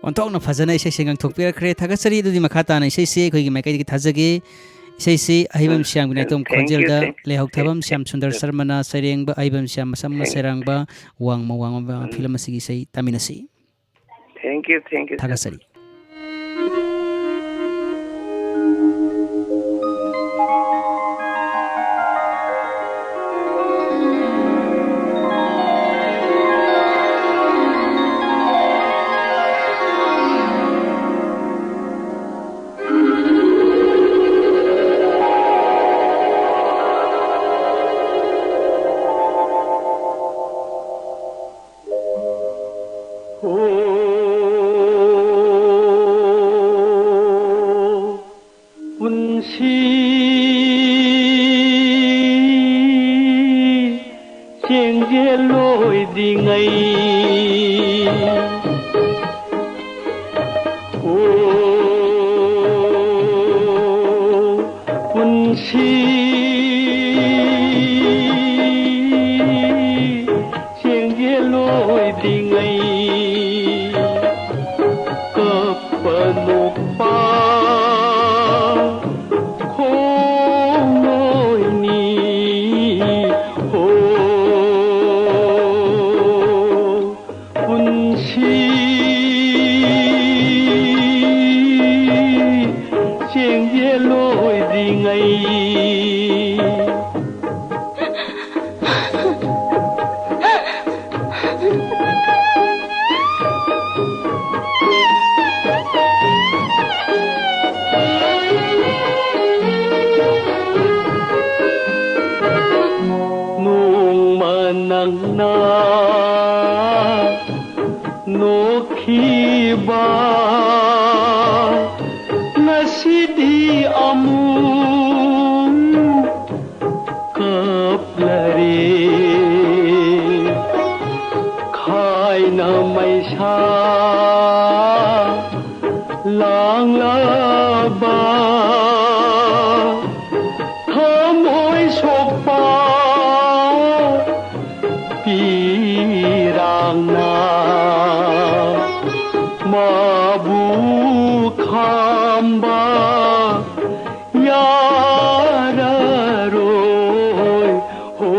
ꯑꯣꯟꯊꯣꯛꯅ ꯐꯖꯅ ꯏꯁꯩꯁꯦ ꯉꯪꯊꯣꯛꯄꯤꯔꯛꯈ꯭ꯔꯦ꯫ ꯊꯥꯒꯠꯆꯔꯤ꯫ ꯑꯗꯨꯗꯤ ꯃꯈꯥ ꯇꯥꯅ ꯏꯁꯩꯁꯦ ꯑꯩꯈꯣꯏꯒꯤ ꯃꯥꯏꯀꯩꯗꯒꯤ ꯊꯥꯖꯒꯦ꯫ ꯏꯁꯩꯁꯤ ꯑꯍꯩꯕꯝ ꯎꯝ, ꯁ꯭ꯌꯥꯝꯒꯤ ꯅꯥꯏꯇꯣꯝ thank you, ꯈꯣꯟꯖꯦꯜꯗ thank, ꯂꯩꯍꯧꯊꯥꯕꯝ ꯁ꯭ꯌꯥꯝ ꯁꯨꯟꯗꯔ ꯁꯔꯃꯅ ꯁꯩꯔꯦꯡꯕ, ꯑꯍꯩꯕꯝ ꯁ꯭ꯌꯥꯝ ꯃꯁꯝꯅ thank, ꯁꯩꯔꯥꯡꯕ ꯋꯥꯡꯃ ꯋꯥꯡꯃ ꯎꯝ꯫ ꯐꯤꯂꯝ ꯑꯁꯤꯒꯤ ꯏꯁꯩ ꯇꯥꯃꯤꯟꯅꯁꯤ꯫ Thank you, thank you, sir꯫ ꯊꯥꯒꯠꯆꯔꯤ꯫ ꯄꯨꯟꯁꯤ ꯆꯦꯟꯖꯦꯜꯂꯣꯏꯗ꯭ꯔꯤꯉꯩ꯫ ꯑꯣ, ꯄꯨꯟꯁꯤ ꯆꯦꯟꯖꯦꯜꯂꯣꯏꯗ꯭ꯔꯤꯉꯩ꯫ ꯀꯞꯄ ꯅꯣꯛꯄ ꯈꯣꯡꯂꯣꯏꯅꯤ꯫ ꯍꯣ, ꯄꯨꯟꯁꯤ ꯆꯦꯡꯖꯦꯜ ꯂꯣꯏꯗ꯭ꯔꯤꯉꯩ꯫ ꯅꯣꯡ ꯂꯥꯡꯂꯕ ꯊꯃꯣꯏ ꯁꯣꯛꯄ ꯄꯤꯔꯥꯡꯅ ꯃꯥꯕꯨ ꯈꯥꯝꯕ ꯌꯥꯔꯔꯣꯏ꯫ ꯍꯣ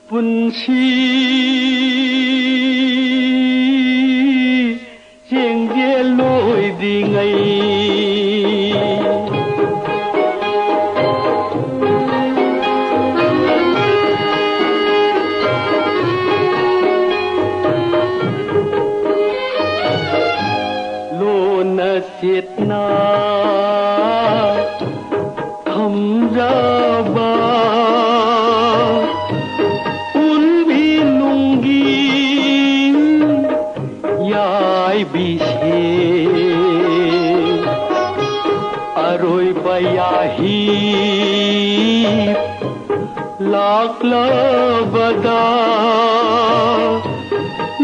ꯄꯨꯟꯁꯤ ꯆꯦꯡꯖꯦꯜ ꯂꯣꯏꯗ꯭ꯔꯤꯉꯩ꯫ ꯂꯣꯟꯅ ꯆꯦꯠꯅ ꯊꯝꯖꯕ ꯎꯟꯕꯤ ꯅꯨꯡꯒꯤ ꯌꯥꯏꯕꯤꯁꯦ ꯑꯔꯣꯏꯕ ꯌꯥꯍꯤ ꯂꯥꯛꯂꯕꯗ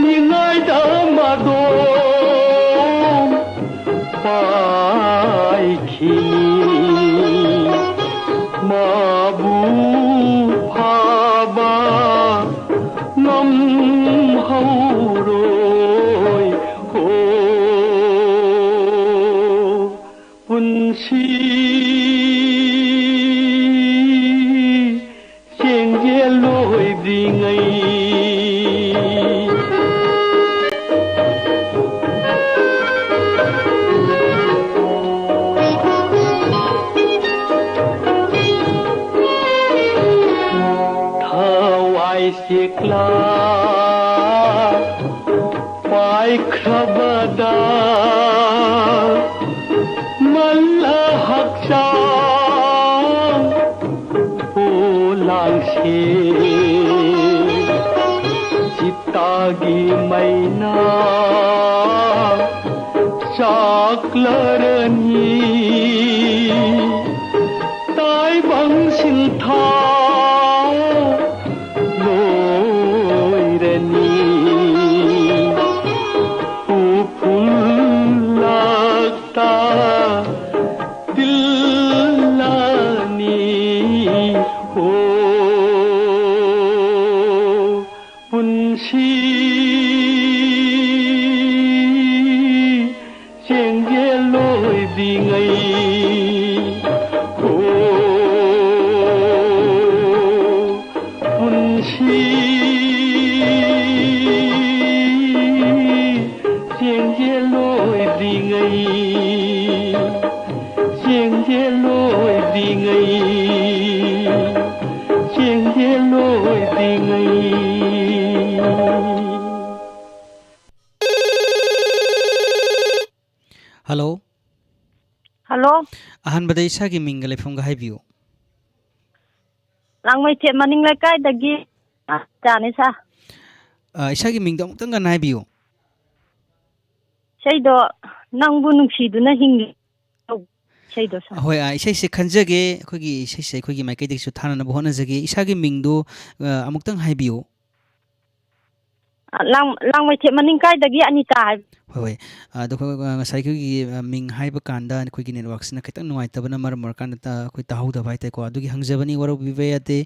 ꯅꯤꯡꯉꯥꯏꯗ ꯃꯗꯣ ꯄꯥꯏꯈꯤꯅꯤ꯫ ꯃꯥꯕꯨ ꯐꯥꯕ ꯉꯝꯍꯧꯔꯣꯏ꯫ ꯍꯣ ꯄꯨꯟꯁꯤ ꯆꯦꯡꯖꯦꯜ ꯂꯣꯏꯗ꯭ꯔꯤꯉꯩ꯫ ꯊꯋꯥꯏ ꯆꯦꯛꯂꯥ ꯄꯥꯏꯈ꯭ꯔꯕꯗ ꯃꯜꯂ ꯍꯛꯆꯥꯡ ꯄꯣꯂꯥꯡꯁꯦ ꯆꯤꯇꯥꯒꯤ ꯃꯩꯅ ꯆꯥꯛꯂꯔꯅꯤ꯫ ꯇꯥꯏꯕꯪ ꯁꯤꯟꯊꯥ ꯂꯣꯏꯔꯅꯤ꯫ ꯑꯩ, ꯑꯣ, ꯄꯨꯟꯁꯤ ꯆꯦꯡꯖꯦꯜ ꯂꯣꯏꯗ꯭ꯔꯤꯉꯩ, ꯆꯦꯡꯖꯦꯜ ꯂꯣꯏꯗ꯭ꯔꯤꯉꯩ, ꯆꯦꯡꯖꯦꯜ ꯂꯣꯏꯗ꯭ꯔꯤꯉꯩ꯫ ꯍꯜꯂꯣ꯫ ꯍꯜꯂꯣ꯫ ꯑꯍꯥꯟꯕꯗ ꯏꯁꯥꯒꯤ ꯃꯤꯡꯒ ꯂꯩꯐꯝꯒ ꯍꯥꯏꯕꯤꯌꯨ꯫ ꯂꯥꯡꯃꯩꯊꯦꯝ ꯃꯅꯤꯡ ꯂꯩꯀꯥꯏꯗꯒꯤ ꯆꯥꯅꯤ ꯁꯥ꯫ ꯑ, ꯏꯁꯥꯒꯤ ꯃꯤꯡꯗꯣ ꯑꯃꯨꯛꯇꯪ ꯉꯟꯅ ꯍꯥꯏꯕꯤꯌꯨ꯫ ꯏꯁꯩꯗꯣ ꯅꯪꯕꯨ ꯅꯨꯡꯁꯤꯗꯨꯅ ꯍꯤꯡꯂꯤ ꯏꯁꯩꯗꯣ ꯁꯥ꯫ ꯍꯣꯏ, ꯑ, ꯏꯁꯩꯁꯦ ꯈꯟꯖꯒꯦ꯫ ꯑꯩꯈꯣꯏꯒꯤ ꯏꯁꯩꯁꯦ ꯑꯩꯈꯣꯏꯒꯤ ꯃꯥꯏꯀꯩꯗꯒꯤꯁꯨ ꯊꯥꯅꯅꯕ ꯍꯣꯠꯅꯖꯒꯦ꯫ ꯏꯁꯥꯒꯤ ꯃꯤꯡꯗꯣ, ꯑ, ꯑꯃꯨꯛꯇꯪ ꯍꯥꯏꯕꯤꯌꯨ꯫ ꯑ, ꯂꯥꯡ-, ꯂꯥꯡꯃꯩꯊꯦꯝ ꯃꯅꯤꯡ ꯀꯥꯏꯗꯒꯤ ꯑꯅꯤꯇꯥ ꯍꯥꯏꯕ꯫ ꯍꯣꯏ, ꯍꯣꯏ꯫ ꯑ, ꯑꯗꯣ ꯑꯩꯈꯣꯏ, ꯑ, ꯉꯁꯥꯏ ꯑꯩꯈꯣꯏꯒꯤ, ꯑ, ꯃꯤꯡ ꯍꯥꯏꯕ ꯀꯥꯟꯗ ꯑꯩꯈꯣꯏꯒꯤ networkꯁꯤꯅ ꯈꯤꯇꯪ ꯅꯨꯡꯉꯥꯏꯇꯕꯅ ꯃꯔꯝ ꯑꯣꯏꯔꯀꯥꯟꯗ ꯇ-, ꯑꯩꯈꯣꯏ ꯇꯥꯍꯧꯗꯕ ꯍꯥꯏꯇꯥꯔꯦꯀꯣ꯫ ꯑꯗꯨꯒꯤ ꯍꯪꯖꯕꯅꯤ, ꯋꯥꯔꯧꯕꯤꯕ ꯌꯥꯗꯦ꯫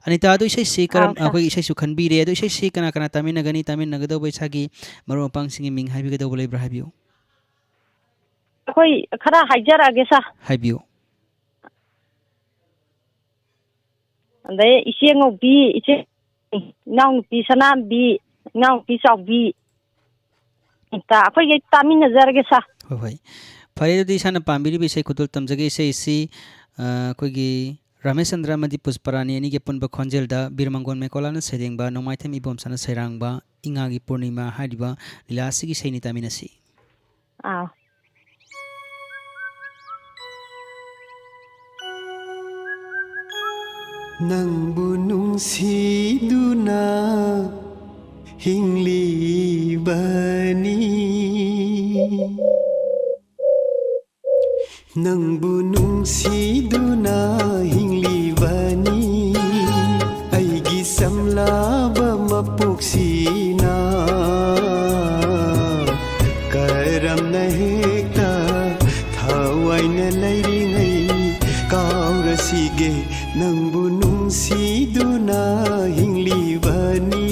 ꯑꯅꯤꯇꯥ, ꯑꯗꯣ ꯏꯁꯩꯁꯤ ꯀꯔꯝ-, ꯑꯥ, ꯁꯥꯔ꯫ ꯑꯩꯈꯣꯏꯒꯤ ꯏꯁꯩꯁꯨ ꯈꯟꯕꯤꯔꯦ꯫ ꯑꯗꯣ ꯏꯁꯩꯁꯤ ꯀꯅꯥ ꯀꯅꯥ ꯇꯥꯃꯤꯟꯅꯒꯅꯤ? ꯇꯥꯃꯤꯟꯅꯒꯗꯧꯕ ꯏꯁꯥꯒꯤ ꯃꯔꯨꯞ ꯃꯄꯥꯡꯁꯤꯡꯒꯤ ꯃꯤꯡ ꯍꯥꯏꯕꯤꯒꯗꯧꯕ ꯂꯩꯕ꯭ꯔꯥ? ꯍꯥꯏꯕꯤꯌꯨ꯫ ꯑꯩꯈꯣꯏ ꯈꯔ ꯍꯥꯏꯖꯔꯛꯑꯒꯦ, ꯁꯥꯔ꯫ ꯍꯥꯏꯕꯤꯌꯨ꯫ ꯑꯗꯩ ꯏꯆꯦ ꯉꯧꯕꯤ, ꯏꯆꯦ, ꯏꯅꯥꯎꯅꯨꯄꯤ ꯁꯅꯥꯝꯕꯤ, ꯏꯅꯥꯎꯅꯨꯄꯤ ꯆꯥꯎꯕꯤ, ꯇ-, ꯑꯩꯈꯣꯏꯒꯩ ꯇꯥꯃꯤꯟꯅꯖꯔꯒꯦ, ꯁꯥꯔ꯫ ꯍꯣꯏ, ꯍꯣꯏ꯫ ꯐꯔꯦ, ꯑꯗꯨꯗꯤ ꯏꯁꯥꯅ ꯄꯥꯝꯕꯤꯔꯤꯕ ꯏꯁꯩ ꯈꯨꯗꯣꯜ ꯇꯝꯖꯒꯦ꯫ ꯏꯁꯩ ꯑꯁꯤ, ꯑ, ꯑꯩꯈꯣꯏꯒꯤ ꯔꯥꯃꯦꯁꯆꯟꯗ꯭ꯔ ꯑꯃꯗꯤ ꯄꯨꯁꯄꯔꯥꯅꯤ ꯑꯅꯤꯒꯤ ꯑꯄꯨꯟꯕ ꯈꯣꯟꯖꯦꯜꯗ ꯕꯤꯔ ꯃꯪꯒꯣꯟ ꯃꯩꯀꯣꯂꯥꯅ ꯁꯩꯔꯦꯡꯕ, ꯅꯣꯡꯃꯥꯏꯊꯦꯝ ꯏꯕꯣꯝꯆꯥꯅ ꯁꯩꯔꯥꯡꯕ ꯏꯉꯥꯒꯤ ꯄꯨꯔꯅꯤꯃꯥ ꯍꯥꯏꯔꯤꯕ ꯂꯤꯂꯥ ꯑꯁꯤꯒꯤ ꯏꯁꯩꯅꯤ, ꯇꯥꯃꯤꯟꯅꯁꯤ꯫ ꯑꯥ꯫ ꯅꯪꯕꯨ ꯅꯨꯡꯁꯤꯗꯨꯅ ꯍꯤꯡꯂꯤꯕꯅꯤ꯫ ꯅꯪꯕꯨ ꯅꯨꯡꯁꯤꯗꯨꯅ ꯍꯤꯡꯂꯤꯕꯅꯤ꯫ ꯑꯩꯒꯤ ꯆꯝꯂꯕ ꯃꯄꯣꯛꯁꯤꯅ ꯀꯔꯝꯅ ꯍꯦꯛꯇ ꯊꯋꯥꯏꯅ ꯂꯩꯔꯤꯉꯩ ꯀꯥꯎꯔꯁꯤꯒꯦ? ꯅꯪꯕꯨ ꯅꯨꯡꯁꯤꯗꯨꯅ ꯍꯤꯡꯂꯤꯕꯅꯤ꯫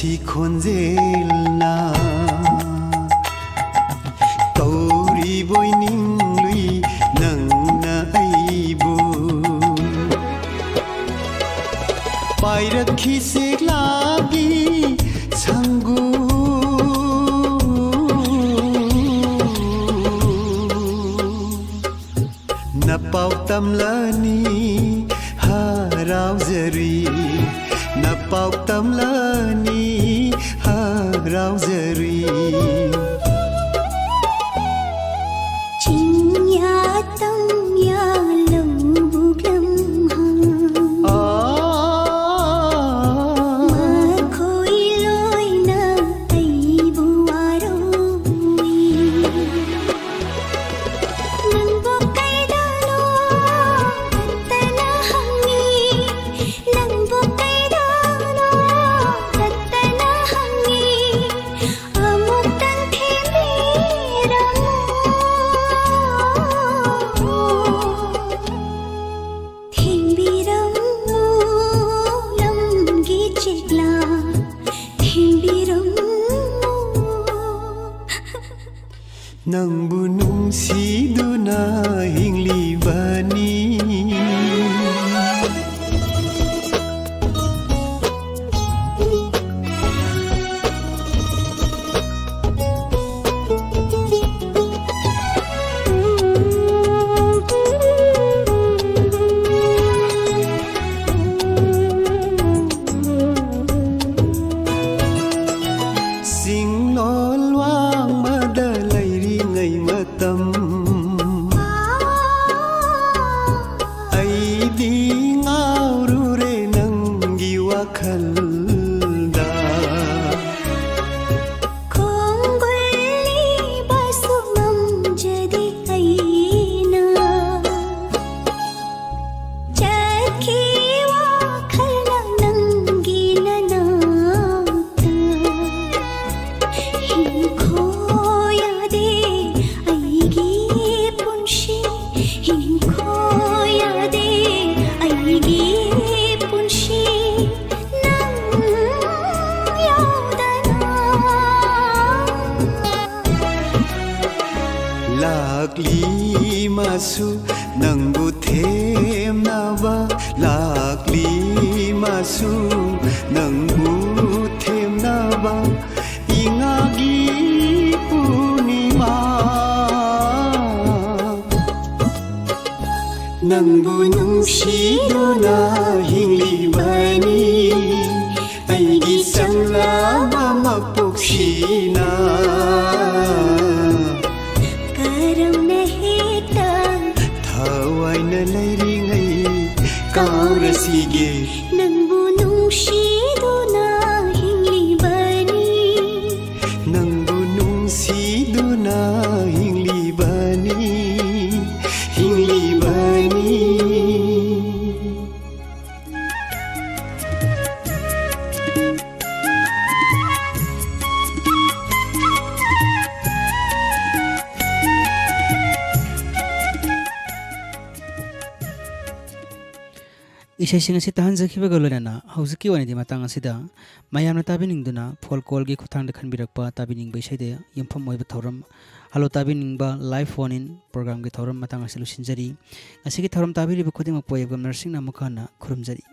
ꯁꯤ ꯈꯣꯟꯖꯦꯜꯅ ꯀꯧꯔꯤꯕꯣꯏ ꯅꯤꯡꯂꯨꯏ ꯅꯪꯅ ꯑꯩꯕꯨ꯫ ꯄꯥꯏꯔꯛꯈꯤ ꯁꯦꯛꯂꯥꯒꯤ ꯁꯪꯒꯨ꯫ ꯅꯄꯥꯎ ꯇꯝꯂꯅꯤ ꯍꯔꯥꯎꯖꯔꯤ, ꯅꯄꯥꯎ ꯇꯝꯂꯅꯤ ꯍꯔꯥꯎꯖꯔꯤ꯫ ꯆꯤꯡꯌꯥ ꯇꯝꯌꯥ ꯂꯧꯕꯨꯛ ꯂꯝꯍꯥꯡ꯫ ꯑꯥ꯫ ꯃꯈꯣꯏ ꯂꯣꯏꯅ ꯑꯩꯕꯨ ꯋꯥꯔꯧꯏ꯫ ꯅꯪꯕꯨ ꯀꯩꯗꯧꯅꯣ ꯈꯛꯇꯅ ꯍꯪꯉꯤ, ꯅꯪꯕꯨ ꯀꯩꯗꯧꯅꯣ ꯈꯛꯇꯅ ꯍꯪꯉꯤ, ꯑꯃꯨꯛꯇꯪ ꯊꯦꯝꯕꯤꯔꯝꯃꯨ, ꯊꯦꯝꯕꯤꯔꯝꯃꯨ, ꯂꯝꯒꯤ ꯆꯦꯛꯂꯥ, ꯊꯦꯝꯕꯤꯔꯝꯃꯨ꯫ ꯅꯪꯕꯨ ꯅꯨꯡꯁꯤꯗꯨꯅ ꯍꯤꯡꯂꯤꯕꯅꯤ꯫ ꯆꯤꯡꯂꯣꯜ ꯋꯥꯡꯃꯗ ꯂꯩꯔꯤꯉꯩ ꯃꯇꯝ, ꯑꯩꯗꯤ ꯉꯥꯎꯔꯨꯔꯦ ꯅꯪꯒꯤ ꯋꯥꯈꯜꯗ꯫ ꯈꯣꯡꯒꯨꯜꯂꯤꯕꯁꯨ ꯉꯝꯖꯗꯦ ꯑꯩꯅ꯫ ꯆꯠꯈꯤ ꯋꯥꯈꯜꯅ ꯅꯪꯒꯤ ꯅꯅꯥꯛꯇ꯫ ꯍꯤꯡꯈꯣ ꯌꯥꯗꯦ ꯑꯩꯒꯤ ꯂꯥꯛꯂꯤ ꯃꯥꯁꯨ ꯅꯪꯕꯨ ꯊꯦꯝꯅꯕ, ꯂꯥꯛꯂꯤ ꯃꯥꯁꯨ ꯅꯪꯕꯨ ꯊꯦꯝꯅꯕ, ꯏꯉꯥꯒꯤ ꯄꯨꯔꯅꯤꯃꯥ꯫ ꯅꯪꯕꯨ ꯅꯨꯡꯁꯤꯗꯨꯅ ꯍꯤꯡꯂꯤꯕꯅꯤ ꯑꯩꯒꯤ ꯆꯝꯂꯕ ꯃꯄꯣꯛꯁꯤꯅ꯫ ꯀꯔꯝꯅ ꯍꯦꯛꯇ ꯊꯋꯥꯏꯅ ꯂꯩꯔꯤꯉꯩ ꯀꯥꯎꯔꯁꯤꯒꯦ꯫ ꯅꯪꯕꯨ ꯅꯨꯡꯁꯤꯗꯨꯅ ꯍꯤꯡꯂꯤꯕꯅꯤ꯫ ꯅꯪꯕꯨ ꯅꯨꯡꯁꯤꯗꯨꯅ ꯍꯤꯡꯂꯤꯕꯅꯤ, ꯍꯤꯡꯂꯤꯕꯅꯤ꯫ ꯏꯁꯩꯁꯤꯡ ꯑꯁꯤ ꯇꯥꯍꯟꯖꯈꯤꯕꯒ ꯂꯣꯏꯅꯅ ꯍꯧꯖꯤꯛꯀꯤ ꯑꯣꯏꯅꯗꯤ ꯃꯇꯥꯡ ꯑꯁꯤꯗ ꯃꯌꯥꯝꯅ ꯇꯥꯕꯤꯅꯤꯡꯗꯨꯅ ꯐꯣꯟ ꯀꯣꯜꯒꯤ ꯈꯨꯠꯊꯥꯡꯗ ꯈꯟꯕꯤꯔꯛꯄ ꯇꯥꯕꯤꯅꯤꯡꯕ ꯏꯁꯩꯗ ꯌꯨꯝꯐꯝ ꯑꯣꯏꯕ ꯊꯧꯔꯝ ꯍꯜꯂꯣ ꯇꯥꯕꯤꯅꯤꯡꯕ ꯂꯥꯏꯚ ꯐꯣꯟ ꯏꯟ ꯄ꯭ꯔꯣꯒ꯭ꯔꯥꯝꯒꯤ ꯊꯧꯔꯝ ꯃꯇꯥꯡ ꯑꯁꯤ ꯂꯣꯏꯁꯤꯟꯖꯔꯤ꯫ ꯉꯁꯤꯒꯤ ꯊꯧꯔꯝ ꯇꯥꯕꯤꯔꯤꯕ ꯈꯨꯗꯤꯡꯃꯛꯄꯨ ꯑꯩ ꯒꯝ ꯅꯔꯁꯤꯡꯅ ꯑꯃꯨꯛꯀ ꯍꯟꯅ ꯈꯨꯔꯨꯝꯖꯔꯤ꯫